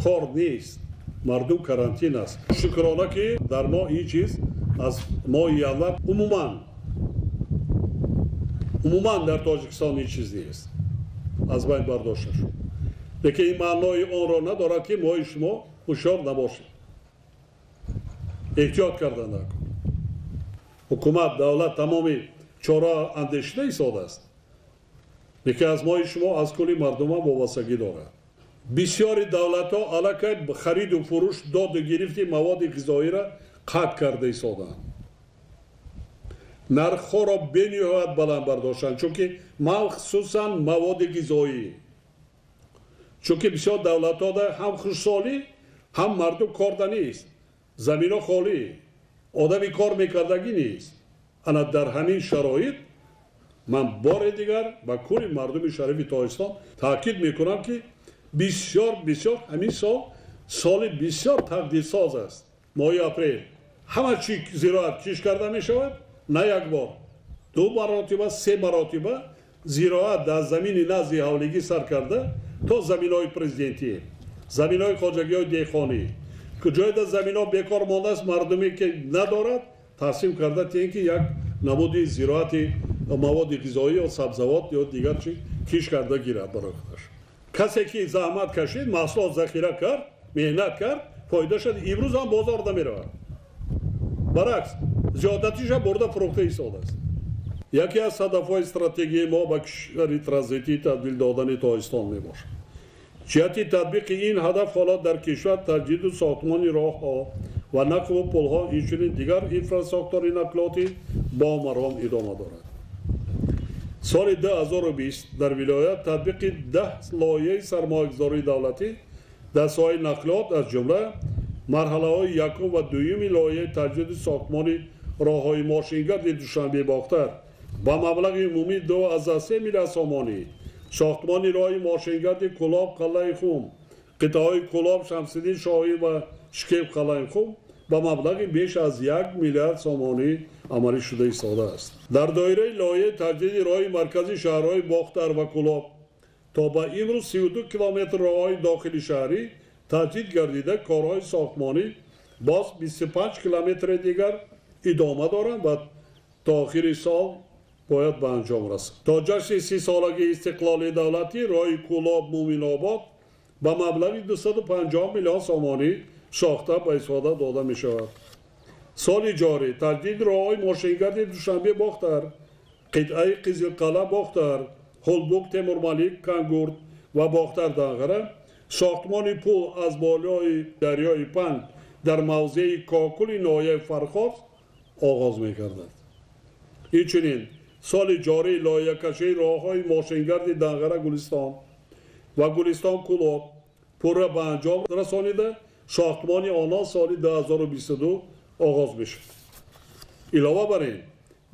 кор нест, мардум карантин аст. Шукрона, ки дар мо ин чиз аз моҳи январ умуман дар Тоҷикистон ин чиз нест, аз байн бардошта шуд. Лекин ин маънои онро надорад, ки моҳи шумо ҳушёр набошед, эҳтиёт карда накун. Ҳукумат, давлат тамоми чора андешида истодааст, лекин аз моҳи шумо, аз кулли мардумам вобастагӣ дорад. Бисёри давлатҳо аллакай хариду фурӯш, доду гирифти маводи ғизоиро қатъ карда истодаанд, нархҳоро бениҳоят баланд бардоштанд, чунки махсусан маводи ғизоӣ, чунки бисёр давлатҳо ҳам хушсолӣ, ҳам мардум корда нест, замино холӣ, одами кор мекардагӣ нест. Ана дар ҳамин шароит ман бори дигар ба кулли мардуми шарифи Тоҷикистон таъкид мекунам, ки бисёр бисёр ҳамин сол соли бисёр тақдирсоз аст. Моҳи апрел ҳама чи зироат кишт карда мешавад, на як бор, 2 маротиба, 3 маротиба зироат дар замини назди ҳавлигӣ сар карда то заминҳои президентӣ, заминҳои хоҷагиҳои деҳқонӣ, ҷое дар заминҳо бекор мондааст, мардуме ки надорад тақсим карда тиен, ки як намуди зироати маводи ғизоӣ ё сабзавот ё дигар чи кишт карда гирад барои худаш. Касе ки заҳмат кашид, маҳсулот захира кард, меҳнат кард, фоида шуд, имрӯз ҳам бозор намеравад. Баръакс, зиёдатиша бурда фурӯхта истодааст. Яке аз ҳадафҳои стратегияи мо ба кишвари транзитӣ табдил додани Тоҷикистон мебошад. Ҷиҳати татбиқи ин ҳадаф ҳоло дар кишвар таҷдиду сохтмони роҳҳо ва нақлу пулҳо, инчунин дигар инфрасохтори нақлиётӣ бо маром идома дорад. Соли 2020 дар вилоят татбиқи 10 лоиҳаи сармоягузории давлатӣ дар соҳаи нақлиёт, аз ҷумла марҳалаҳои якум ва дуюми лоиҳаи таҷдиди сохтмони роҳҳои мошингарди Душанбе-Бохтар ба маблағи умумии 2,3 миллиард сомонӣ, сохтмони роҳи мошингарди Кӯлоб Қалъаи Хум, қитъаҳои Кӯлоб Шамсиддин Шоҳин ва Шикеб Қалъаи Хум ба маблағи беш аз 1 миллиард сомонӣ амалӣ шуда истодааст. Дар доираи лоиҳаи таҷдиди роҳи марказии шаҳрҳои Бохтар ва Кӯлоб то ба имрӯз 32 километр роҳҳои дохили шаҳрӣ таҷдид гардида, корҳои сохтмонӣ боз 25 километри дигар идома доранд ва то охири сол бояд ба анҷом расад. То ҷашни 30-солагии истиқлоли давлатӣ роҳи Кӯлоб Мӯминобод ба маблағи 250 миллион сомонӣ сохта ба истифода дода мешавад. Соли ҷорӣ таҷдиди роҳҳои мошингарди Душанбе Бохтар, қитъаи Қизилқалъа Бохтар, Ҳулбук Темурмалик Кангурт ва Бохтар Данғара, сохтмони пул аз болои дарёи Панҷ дар мавзеи Кокули ноҳияи Фархор оғоз мегардад. Инчунин соли ҷорӣ лоиҳакашии роҳҳои мошингарди Данғара Гулистон ва Гулистон Кӯлоб пурра ба анҷом расонида, сохтмони онҳо соли 2022 оғоз мешавад. Илова бар ин,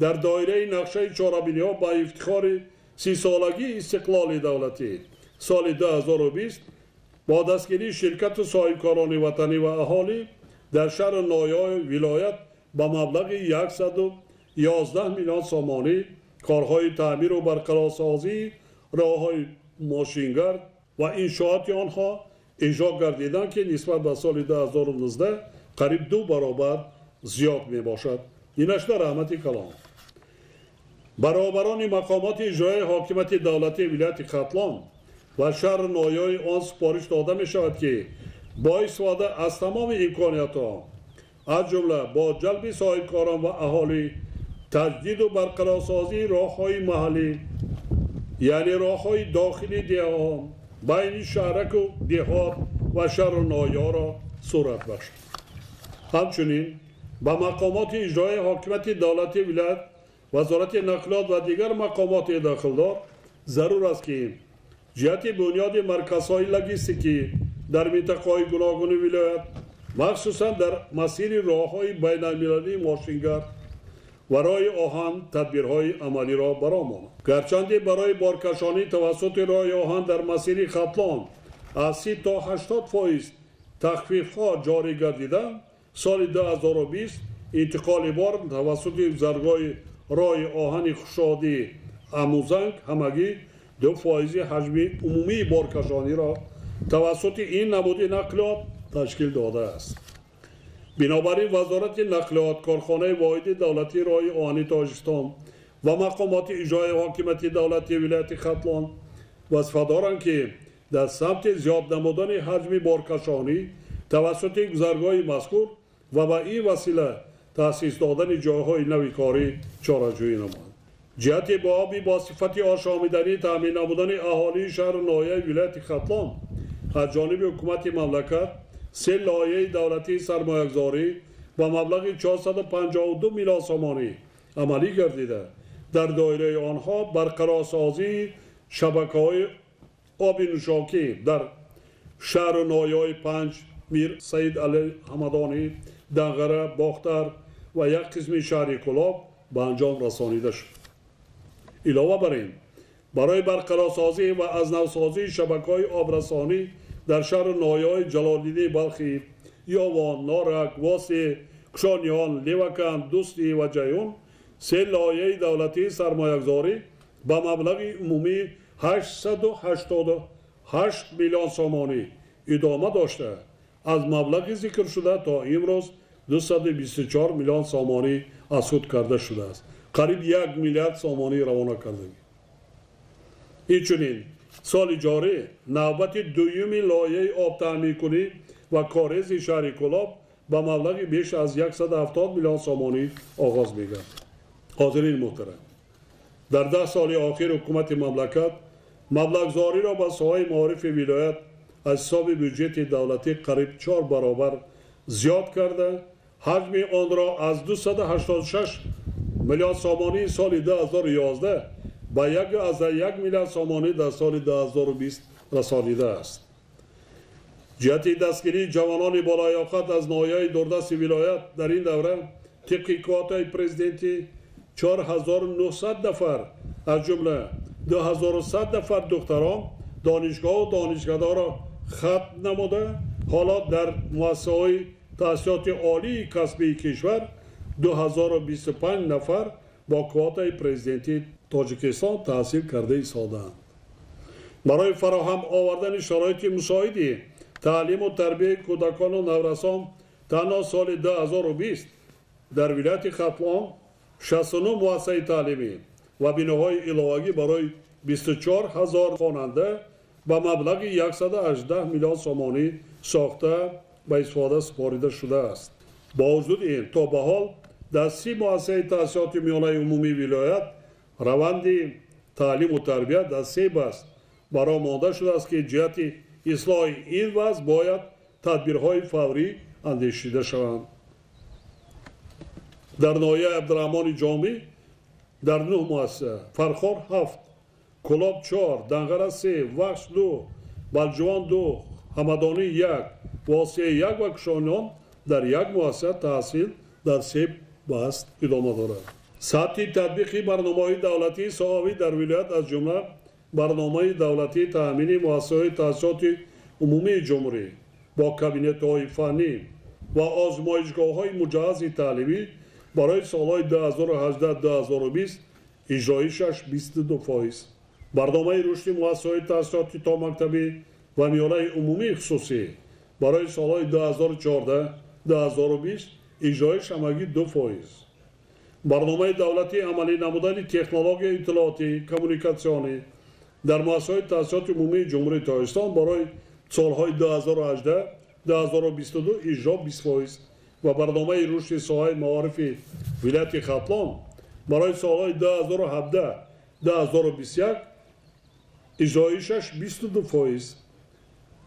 дар доираи нақшаи чорабиниҳо ба ифтихори 30-солагии истиқлоли давлатӣ соли 2020 бо дастгирии ширкату соҳибкорони ватанӣ ва аҳолӣ дар шаҳру ноҳияҳои вилоят ба маблағи 111 миллион сомонӣ корҳои таъмиру барқарорсозии роҳҳои мошингард ва иншооти онҳо иҷро гардиданд, ки нисбат ба соли 2019 қариб 2 баробар зиёд мебошад. Инашда раҳмати калон. Баробарони мақомоти иҷроияи ҳокимияти давлатии вилояти Хатлон ва шаҳру ноҳияҳои он супориш дода мешавад, ки бо истифода аз тамоми имкониятҳо, аз ҷумла бо ҷалби соҳибкорон ва аҳолӣ, таҷдиду барқарорсозии роҳҳои маҳаллӣ, яъне роҳҳои дохили деҳаҳо, байни шаҳраку деҳот ва шаҳру ноҳияҳоро сурат бахшад. Ҳамчунин ба мақомоти иҷроияи ҳокимияти давлатии вилоят, вазорати нақлиёт ва дигар мақомоти дахлдор зарур аст, ки ҷиҳати бунёди марказҳои логистикӣ дар минтақаҳои гуногуни вилоят, махсусан дар масири роҳҳои байналмилалии мошингард ва роҳи оҳан тадбирҳои амалиро баром монад. Гарчанде барои боркашонӣ тавассути роҳи оҳан дар масири Хатлон аз 30 то 80% тахфифҳо ҷорӣ гардиданд, соли 2020 интиқоли бор тавассути гузаргоҳи роҳи оҳани Хушодӣ Амузанг ҳамагӣ 2% ҳаҷми умумии боркашониро тавассути ин намуди нақлиёт ташкил додааст. Бинобар ин вазорати нақлиёт, корхонаи воҳиди давлатии роҳи оҳани Тоҷикистон ва мақомоти иҷроияи ҳокимияти давлатии вилояти Хатлон вазифа доранд, ки дар самти зиёд намудани ҳаҷми боркашонӣ тавассути гузаргоҳи мазкур ва ба ин васила таъсис додани ҷойҳои нави корӣ чораҷӯӣ намоянд. Ҷиҳати бо оби бо сифати ошомиданӣ таъмин намудани аҳолии шаҳру ноҳияи вилояти Хатлон аз ҷониби ҳукумати мамлакат 3 лоиҳаи давлатии сармоягузорӣ ба маблағи 452 миллион сомонӣ амалӣ гардида, дар доираи онҳо барқарорсозии шабакаҳои оби нӯшокӣ дар шаҳру ноҳияҳои Панҷ, Мир Саид Али Ҳамадонӣ, Данғара, Бохтар ва як қисми шаҳри Кӯлоб ба анҷом расонида шуд. Илова бар ин, барои барқарорсозӣ ва аз навсозии шабакаҳои обрасонӣ дар шаҳру ноҳияҳои Ҷалолиддини Балхӣ, Ёвон, Норак, Восеъ, Кушониён, Леваканд, Дӯстӣ ва Ҷайҳун 3 лоиҳаи давлатии сармоягузорӣ ба маблағи умумии 888 миллион сомонӣ идома дошта, аз маблағи зикршуда то имрӯз 224 миллион сомонӣ аз худ карда шудааст. Қариб 1 миллиард сомонӣ равона кардагӣ. Инчунин соли ҷорӣ навбати дуюми лоиҳаи обтаъминкунӣ ва корези шаҳри Кӯлоб ба маблағи беш аз 170 миллион сомонӣ оғоз мегардад. Ҳозирин муҳтарам, дар 10 соли охир ҳукумати мамлакат маблағгузориро ба соҳаи маорифи вилоят аз ҳисоби бюҷети давлатӣ қариб 4 баробар зиёд карда, ҳаҷми онро аз 286 миллион сомонӣ соли 2011 ба 1,1 миллиард сомонӣ дар соли 2020 расонидааст. Ҷиҳати дастгирии ҷавонони болоёқат аз ноҳияи дурдасти вилоят дар ин давра тибқи квотаи президентӣ 4900 нафар, аз ҷумла 2100 нафар духтарон донишгоҳу донишкадаҳоро хатм намуда, ҳоло дар муассисаҳои таҳсилоти олии касбии кишвар 2025 нафар бо квотаи президентии Тоҷикистон таҳсил карда истодаанд. Барои фароҳам овардани шароити мусоиди таълиму тарбияи кӯдакону наврасон танҳо соли 2020 дар вилояти Хатлон 69 муассисаи таълимӣ ва биноҳои иловагӣ барои 24 ҳазор хонанда ба маблағи 118 миллион сомонӣ сохта ба истифода супорида шудааст. Бо вуҷуди ин, то ба ҳол дар 30 муассисаи таҳсилоти миёнаи умумии вилоят раванди таълиму тарбия дар се баст бароҳ монда шудааст, ки ҷиҳати ислоҳи ин вазъ бояд тадбирҳои фаврӣ андешида шаванд. Дар ноҳияи Абдураҳмони Ҷомӣ дар 9 муассиса, Фархор 7, Кӯлоб 4, Данғара 3, Вахш 2, Балҷувон 2, Ҳамадонӣ 1, Восеъ 1 ва Кушониён дар як муассиса таҳсил дар се баст идома дорад. Сатҳи татбиқи барномаҳои давлатии соҳавӣ дар вилоят, аз ҷумла барномаи давлатии таъмини муассисаҳои таҳсилоти умумии ҷумҳурӣ бо кабинетҳои фаннӣ ва озмоишгоҳҳои муҷаҳҳази таълимӣ барои солҳои 2018-2020 иҷроишаш 22%. Барномаи рушди муассисаҳои таҳсилоти томактабӣ ва миёнаи умумии хусусӣ барои солҳои 2014-2020 иҷроиш ҳамагӣ 2%. Барномаи давлатии амалӣ намудани технологияи иттилоотӣ коммуникатсионӣ дар муассисаҳои таҳсилоти умумии Ҷумҳурии Тоҷикистон барои солҳои 2018-2022 иҷро 20% ва барномаи рушди соҳаи маорифи вилояти Хатлон барои солҳои 2017-2021 иҷроишаш 22%.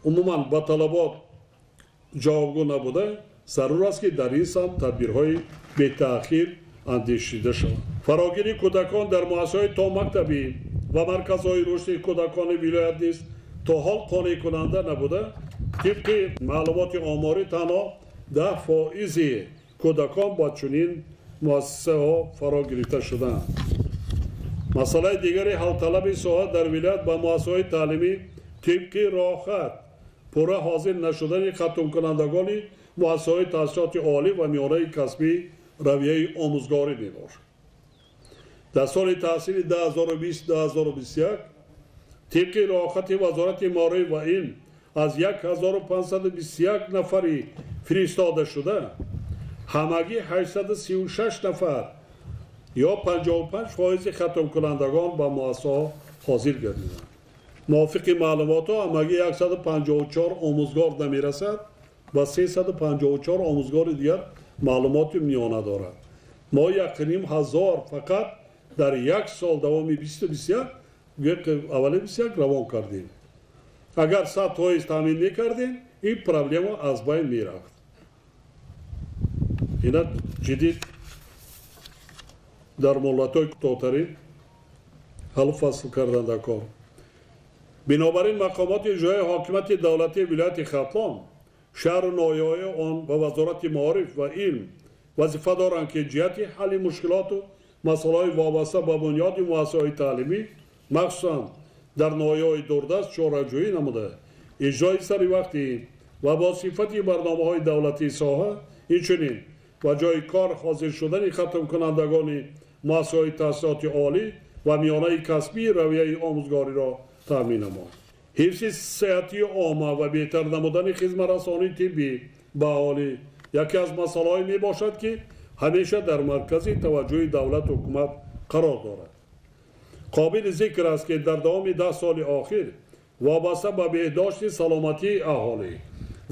Умуман ба талабот ҷавобгӯ набуда, зарур аст, ки дар ин самт тадбирҳои бетаъхир андешида шаванд. Фарогирии кӯдакон дар муассисаҳои томактабӣ ва марказҳои рушди кӯдакони вилоят низ то ҳол қонеъкунанда набуда, тибқи маълумоти оморӣ танҳо 10% кӯдакон ба чунин муассисаҳо фаро гирифта шудаанд. Масъалаи дигари ҳалталаби соҳа дар вилоят ба муассисаҳои таълимӣ тибқи роҳхат пурра ҳозир нашудани хатмкунандагони муассисаҳои таҳсилоти олӣ ва миёнаи касбӣ равияи омӯзгорӣ мебошад. Дар соли таҳсили 2020-2021 тибқи роҳхати Вазорати маориф ва илм аз 1521 нафари фиристода шуда, ҳамагӣ 836 нафар ё 55% хатмкунандагон ба муассисаҳо ҳозир гардиданд. Мувофиқи маълумотҳо ҳамагӣ 154 омӯзгор намерасад ва 354 омӯзгори дигар маълумоти миёна дорад. Мо 1500 фақат дар як сол давоми 2021 аввали 21 равон кардем. Агар 100% таъмин мекардем, ин проблема аз байн мерафт. Ина ҷиддӣ дар муҳлатҳои кӯтоҳтарин ҳаллу фасл кардан дар кор. Бинобар ин, мақомоти иҷроияи ҳокимияти давлатии вилояти Хатлон, шаҳру ноҳияҳои он ва Вазорати маориф ва илм вазифа доранд, ки ҷиҳати ҳалли мушкилоту масъалаҳои вобаста ба бунёди муассисаҳои таълимӣ, махсусан дар ноҳияҳои дурдаст, чораҷӯӣ намуда, иҷрои саривақтӣ ва бо сифати барномаҳои давлатии соҳа, инчунин ба ҷои кор ҳозир шудани хатмкунандагони муассисаҳои таҳсилоти олӣ ва миёнаи касбии равияи омӯзгориро таъмин намояд. Ҳифзи сиҳатии омма ва беҳтар намудани хизматрасонии тиббӣ ба аҳолӣ яке аз масъалаҳое мебошад, ки ҳамеша дар маркази таваҷҷӯҳи давлату ҳукумат қарор дорад. Қобили зикр аст, ки дар давоми 10 соли охир вобаста ба беҳдошти саломатии аҳолӣ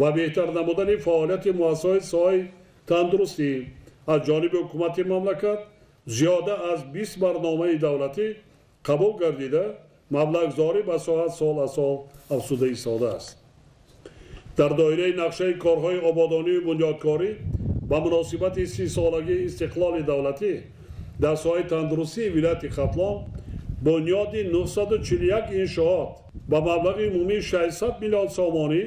ва беҳтар намудани фаъолияти муассисаҳои соҳаи тандурустӣ аз ҷониби ҳукумати мамлакат зиёда аз 20 барномаи давлатӣ қабул гардида, маблағгузорӣ ба соҳа сол аз сол афзуда истодааст. Дар доираи нақшаи корҳои ободонию бунёдкорӣ ба муносибати 30-солагии истиқлоли давлатӣ дар соҳаи тандурустии вилояти Хатлон бунёди 941 иншоот ба маблағи умумии 600 миллион сомонӣ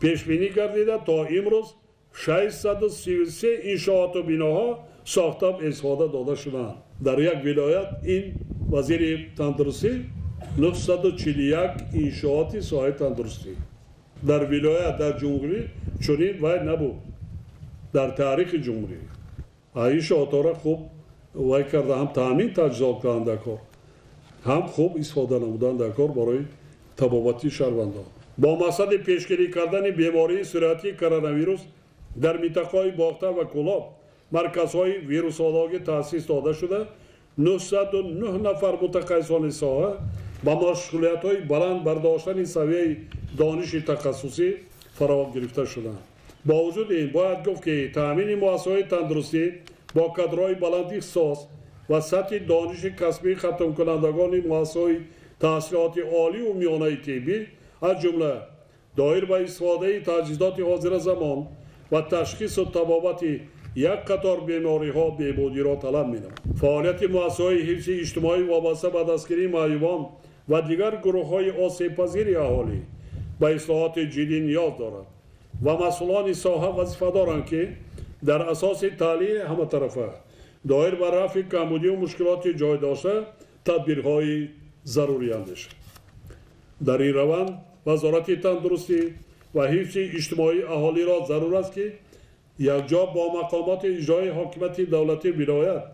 пешбинӣ гардида, то имрӯз 633 иншооту биноҳо сохта истифода дода шуданд. Дар як вилоят ин вазири тандурустӣ 941 иншооти соҳаи тандурустӣ дар вилоят, дар ҷумҳурӣ чунин вай набуд дар таърихи ҷумҳурӣ. Иншоотҳоро хуб вай карда, ҳам таъмин таҷҳизот кардан дар кор, ҳам хуб истифода намудан дар кор барои табобати шаҳрвандон. Бо мақсади пешгирӣ кардани бемории сироятии коронавирус дар минтақаҳои Бохтар ва Кӯлоб марказҳои вирусологӣ таъсис дода шуда, 909 нафар мутахассисони соҳа ба машғулиятҳои баланд бардоштани савияи дониши тахассусӣ фаро гирифта шуданд. Бо вуҷуди ин бояд гуфт, ки таъмини муассисаҳои тандурустӣ бо кадрҳои баландихтисос ва сатҳи дониши касбии хатмкунандагони муассисаҳои таҳсилоти олию миёнаи тиббӣ, аз ҷумла доир ба истифодаи таҷҳизоти ҳозиразамон ва ташхису табобати як қатор бемориҳо беҳбудиро талаб менамояд. Фаъолияти муассисаҳои ҳифзи иҷтимоӣ вобаста ба дастгирии маъюбон ва дигар гурӯҳҳои осебпазири аҳолӣ ба ислоҳоти ҷиддӣ ниёз дорад ва масъулони соҳа вазифа доранд, ки дар асоси таҳлили ҳаматарафа доир ба рафъи камбудию мушкилоти ҷой дошта тадбирҳои зарурӣ андешанд. Дар ин раванд Вазорати тандурустӣ ва ҳифзи иҷтимоии аҳолиро зарур аст, ки якҷо бо мақомоти иҷроии ҳокимияти давлатии вилоят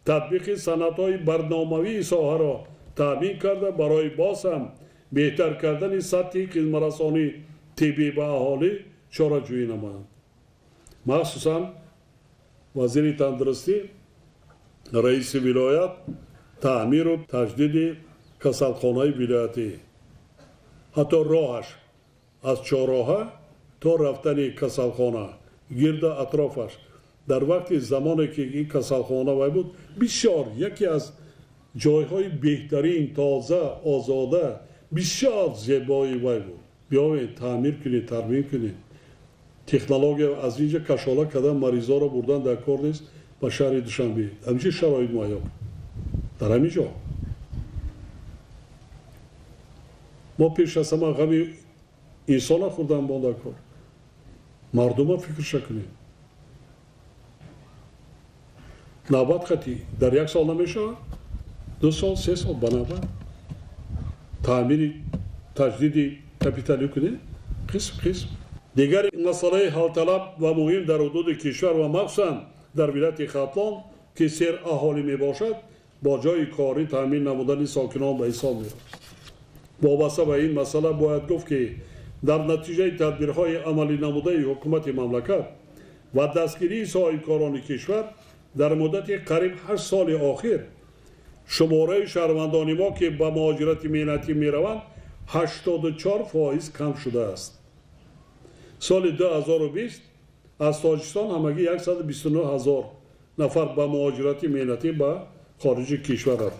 татбиқи санадҳои барномавии соҳаро таъмин карда, барои боз ҳам беҳтар кардани сатҳи хизматрасонии тиббӣ ба аҳолӣ чораҷӯӣ намоянд. Махсусан вазири тандурустӣ, раиси вилоят таъмиру таҷдиди касалхонаи вилоятӣ, ҳатто роҳаш аз чорроҳа то рафтани касалхона гирда атрофаш дар вақти замоне ки ин касалхона вай буд, бисёр яке аз ҷойҳои беҳтарин, тоза, озода, бисёр зебои вай буд. Биёвед таъмир кунед, тармим кунед. Технология аз инҷа кашола кардан, маризоро бурдан дар кор нест ба шаҳри Душанбе. Ҳамчи шароит муҳайё дар ҳамин ҷо. Мо пеш аз ҳама ғами инсона хӯрдан бо дар кор. Мардума фикрша кунед. Навбат хати дар як сол намешавад, 2 сол, 3 сол ба навбат таъмири таҷдиди капиталӣ кунед, қисм қисм. Дигар масъалаи ҳалталаб ва муҳим дар ҳудуди кишвар ва махсусан дар вилояти Хатлон, ки сер аҳолӣ мебошад, бо ҷойи корӣ таъмин намудани сокинон ба ҳисоб меравад. Вобаста ба ин масъала бояд гуфт, ки дар натиҷаи тадбирҳои амалӣ намудаи ҳукумати мамлакат ва дастгирии соҳибкорони кишвар дар муддати қариб 8 соли охир шумораи шаҳрвандони мо, ки ба муҳоҷирати меҳнатӣ мераванд, 84% кам шудааст. Соли 2020 аз Тоҷикистон ҳамагӣ 129 ҳазор нафар ба муҳоҷирати меҳнатӣ ба хориҷи кишвар рафт.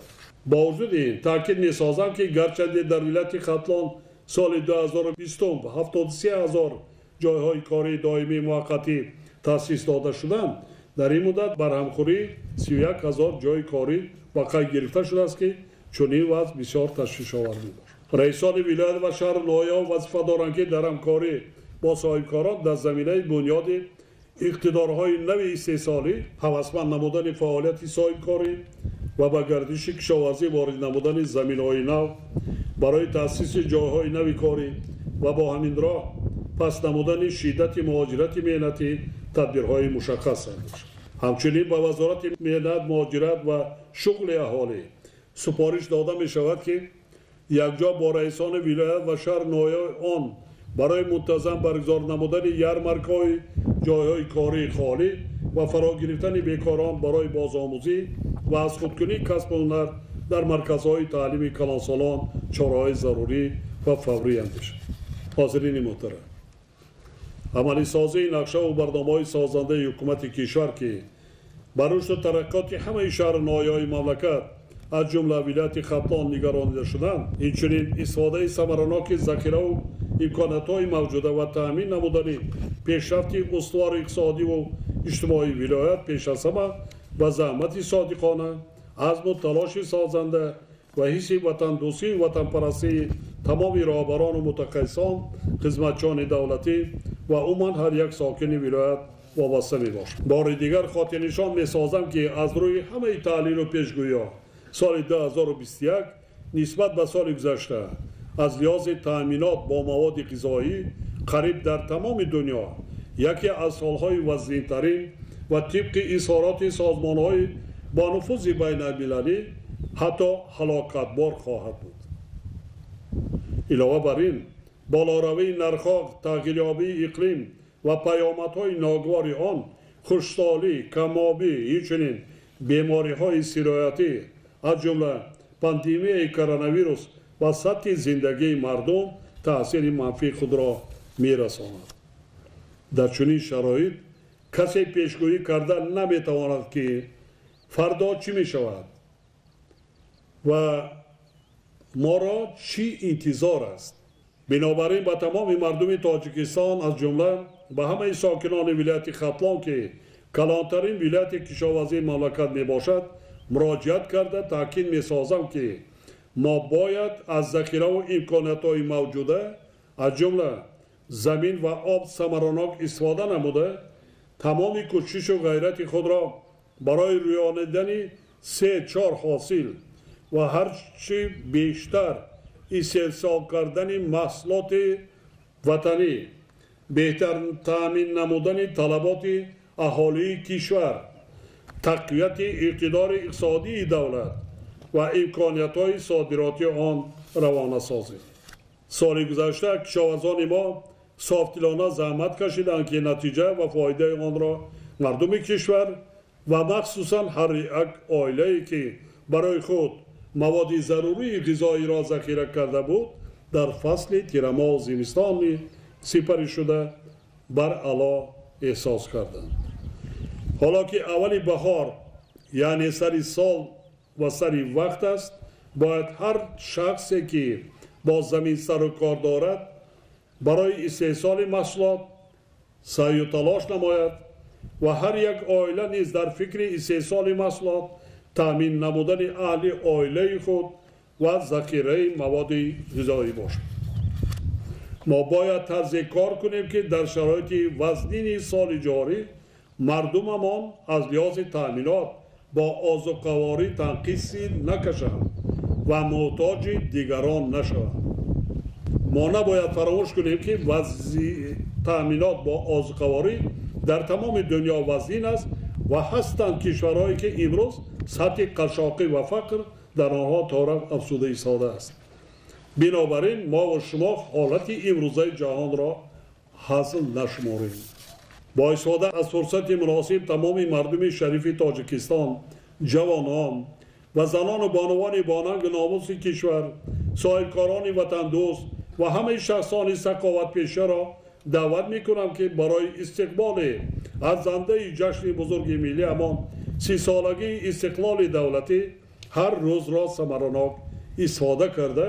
Бо вуҷуди ин таъкид месозам, ки гарчанде дар вилояти Хатлон соли 2020 73 ҳазор ҷойҳои кории доимии муваққатӣ таъсис дода шуданд, дар ин муддат барҳамхӯрии 31 ҳазор ҷойи корӣ ба қайд гирифта шудааст, ки чунин вазъ бисёр ташвишовар мебошад. Раисони вилоят ва шаҳру ноҳияҳо вазифа доранд, ки дар ҳамкорӣ бо соҳибкорон дар заминаи бунёди иқтидорҳои нави истеҳсолӣ, ҳавасманд намудани фаъолияти соҳибкорӣ ва ба гардиши кишоварзӣ ворид намудани заминҳои нав барои таъсиси ҷойҳои нави корӣ ва бо ҳамин роҳ паст намудани шиддати муҳоҷирати меҳнатӣ тадбирҳои мушаххас андешанд. Ҳамчунин ба Вазорати меҳнат, муҳоҷират ва шуғли аҳолӣ супориш дода мешавад, ки якҷо бо раисони вилоят ва шаҳр ноҳияҳои он барои мунтазам баргузор намудани ярмаркаҳои ҷойҳои кории холӣ ва фаро гирифтани бекорон барои бозомӯзӣ ва аз худкунии касбу ҳунар дар марказҳои таълими калонсолон чораҳои зарурӣ ва фаврӣ андешанд. Ҳозирини муҳтарам, амалисозии нақшаву барномаҳои созандаи ҳукумати кишвар, ки ба рушду тараққиёти ҳамаи шаҳру ноҳияҳои мамлакат аз ҷумла вилояти Хатлон нигаронида шуданд, инчунин истифодаи самараноки захираву имкониятҳои мавҷуда ва таъмин намудани пешрафти устувори иқтисодиву иҷтимоии вилоят пеш аз ҳама ба заҳмати содиқона, азму талоши созанда ва ҳисси ватандӯстию ватанпарастии тамоми роҳбарону мутахассисон, хизматчиёни давлатӣ ва умуман ҳар як сокини вилоят вобаста мебошад. Бори дигар хотирнишон месозам, ки аз рӯи ҳамаи таҳлилу пешгӯиҳо соли 2021 нисбат ба соли гузашта аз лиҳози таъминот бо маводи ғизоӣ қариб дар тамоми дунё яке аз солҳои вазнинтарин ва тибқи изҳороти созмонҳои бонуфузи байналмилалӣ ҳатто ҳалокатбор хоҳад буд. Илова бар ин, болоравии нархҳо, тағйирёбии иқлим ва паёмадҳои ногувори он, хушксолӣ, камобӣ, инчунин бемориҳои сироятӣ, аз ҷумла пандемияи коронавирус ба сатҳи зиндагии мардум таъсири манфии худро мерасонад. Дар чунин шароит касе пешгӯӣ карда наметавонад, ки фардо чӣ мешавад ва моро чӣ интизор аст. Бинобар ин ба тамоми мардуми Тоҷикистон, аз ҷумла ба ҳамаи сокинони вилояти Хатлон, ки калонтарин вилояти кишоварзии мамлакат мебошад, муроҷиат карда таъкид месозам, ки мо бояд аз захираву имкониятҳои мавҷуда, аз ҷумла замин ва об самаранок истифода намуда, тамоми кӯшишу ғайрати худро барои рӯёнидани 3-4 ҳосил ва ҳарчи бештар истеҳсол кардани маҳсулоти ватанӣ, беҳтар таъмин намудани талаботи аҳолии кишвар, тақвияти иқтидори иқтисодии давлат ва имкониятҳои содиротии он равона созем. Соли гузашта кишоварзони мо софдилона заҳмат кашиданд, ки натиҷа ва фоидаи онро мардуми кишвар ва махсусан ҳар як оилае, ки барои худ маводи зарурии ғизоиро захира карда буд, дар фасли тирамоҳу зимистони сипарӣ шуда баръало эҳсос карданд. Ҳоло ки аввали баҳор, яъне сари сол ва сари вақт аст, бояд ҳар шахсе, ки бо замин сару кор дорад, барои истеҳсоли маҳсулот саъю талош намояд ва ҳар як оила низ дар фикри истеҳсоли маҳсулот, таъмин намудани аҳли оилаи худ ва захираи маводи ғизоӣ бошад. Мо бояд тарзе кор кунем, ки дар шароити вазнини соли ҷорӣ мардумамон аз лиҳози таъминот бо озуқаворӣ танқисӣ накашанд ва муҳтоҷи дигарон нашаванд. Мо набояд фаромӯш кунем, ки вазъи таъминот бо озуқаворӣ дар тамоми дунё вазнин аст ва ҳастанд кишварҳое, ки имрӯз сатҳи қашшоқӣ ва фақр дар онҳо торафт афзуда истодааст. Бинобар ин мо ва шумо ҳолати имрӯзаи ҷаҳонро ҳазл нашуморем. Бо истифода аз фурсати муносиб тамоми мардуми шарифи Тоҷикистон, ҷавонон ва занону бонувони бонангу номуси кишвар, соҳибкорони ватандӯст ва ҳамаи шахсони саховатпешаро даъват мекунам, ки барои истиқболи арзандаи ҷашни бузурги миллиамон 30-солагии истиқлоли давлатӣ ҳар рӯзро самаранок истифода карда,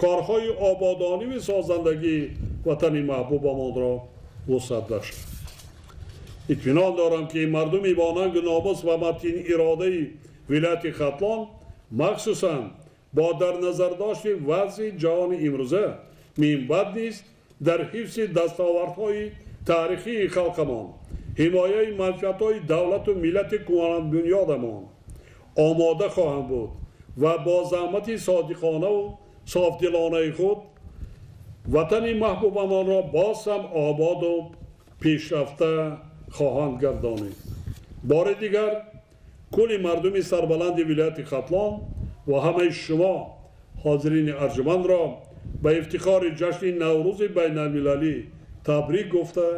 корҳои ободониву созандагии ватани маҳбубамонро вусъат бахшанд. Итминон дорам, ки мардуми бонангу номус ва матин иродаи вилояти Хатлон, махсусан бо дар назардошти вазъи ҷаҳони имрӯза, минбаъд низ дар ҳифзи дастовардҳои таърихии халқамон, ҳимояи манфиатҳои давлату миллати куҳанбунёдамон омода хоҳанд буд ва бо заҳмати содиқонаву софдилонаи худ ватани маҳбубамонро боз ҳам ободу пешрафта хоҳанд гардонид. Бори дигар кулли мардуми сарбаланди вилояти Хатлон ва ҳамаи шумо ҳозирини арҷумандро ба ифтихори ҷашни Наврӯзи байналмилалӣ табрик гуфта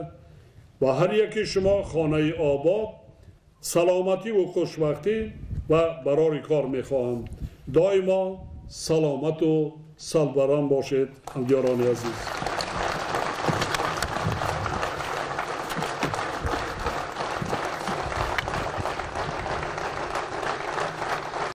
ва ҳар яки шумо хонаи обод, саломативу хушбахтӣ ва барори кор мехоҳам. Доимо саломату сарбаланд бошед, ҳамдиёрони азиз.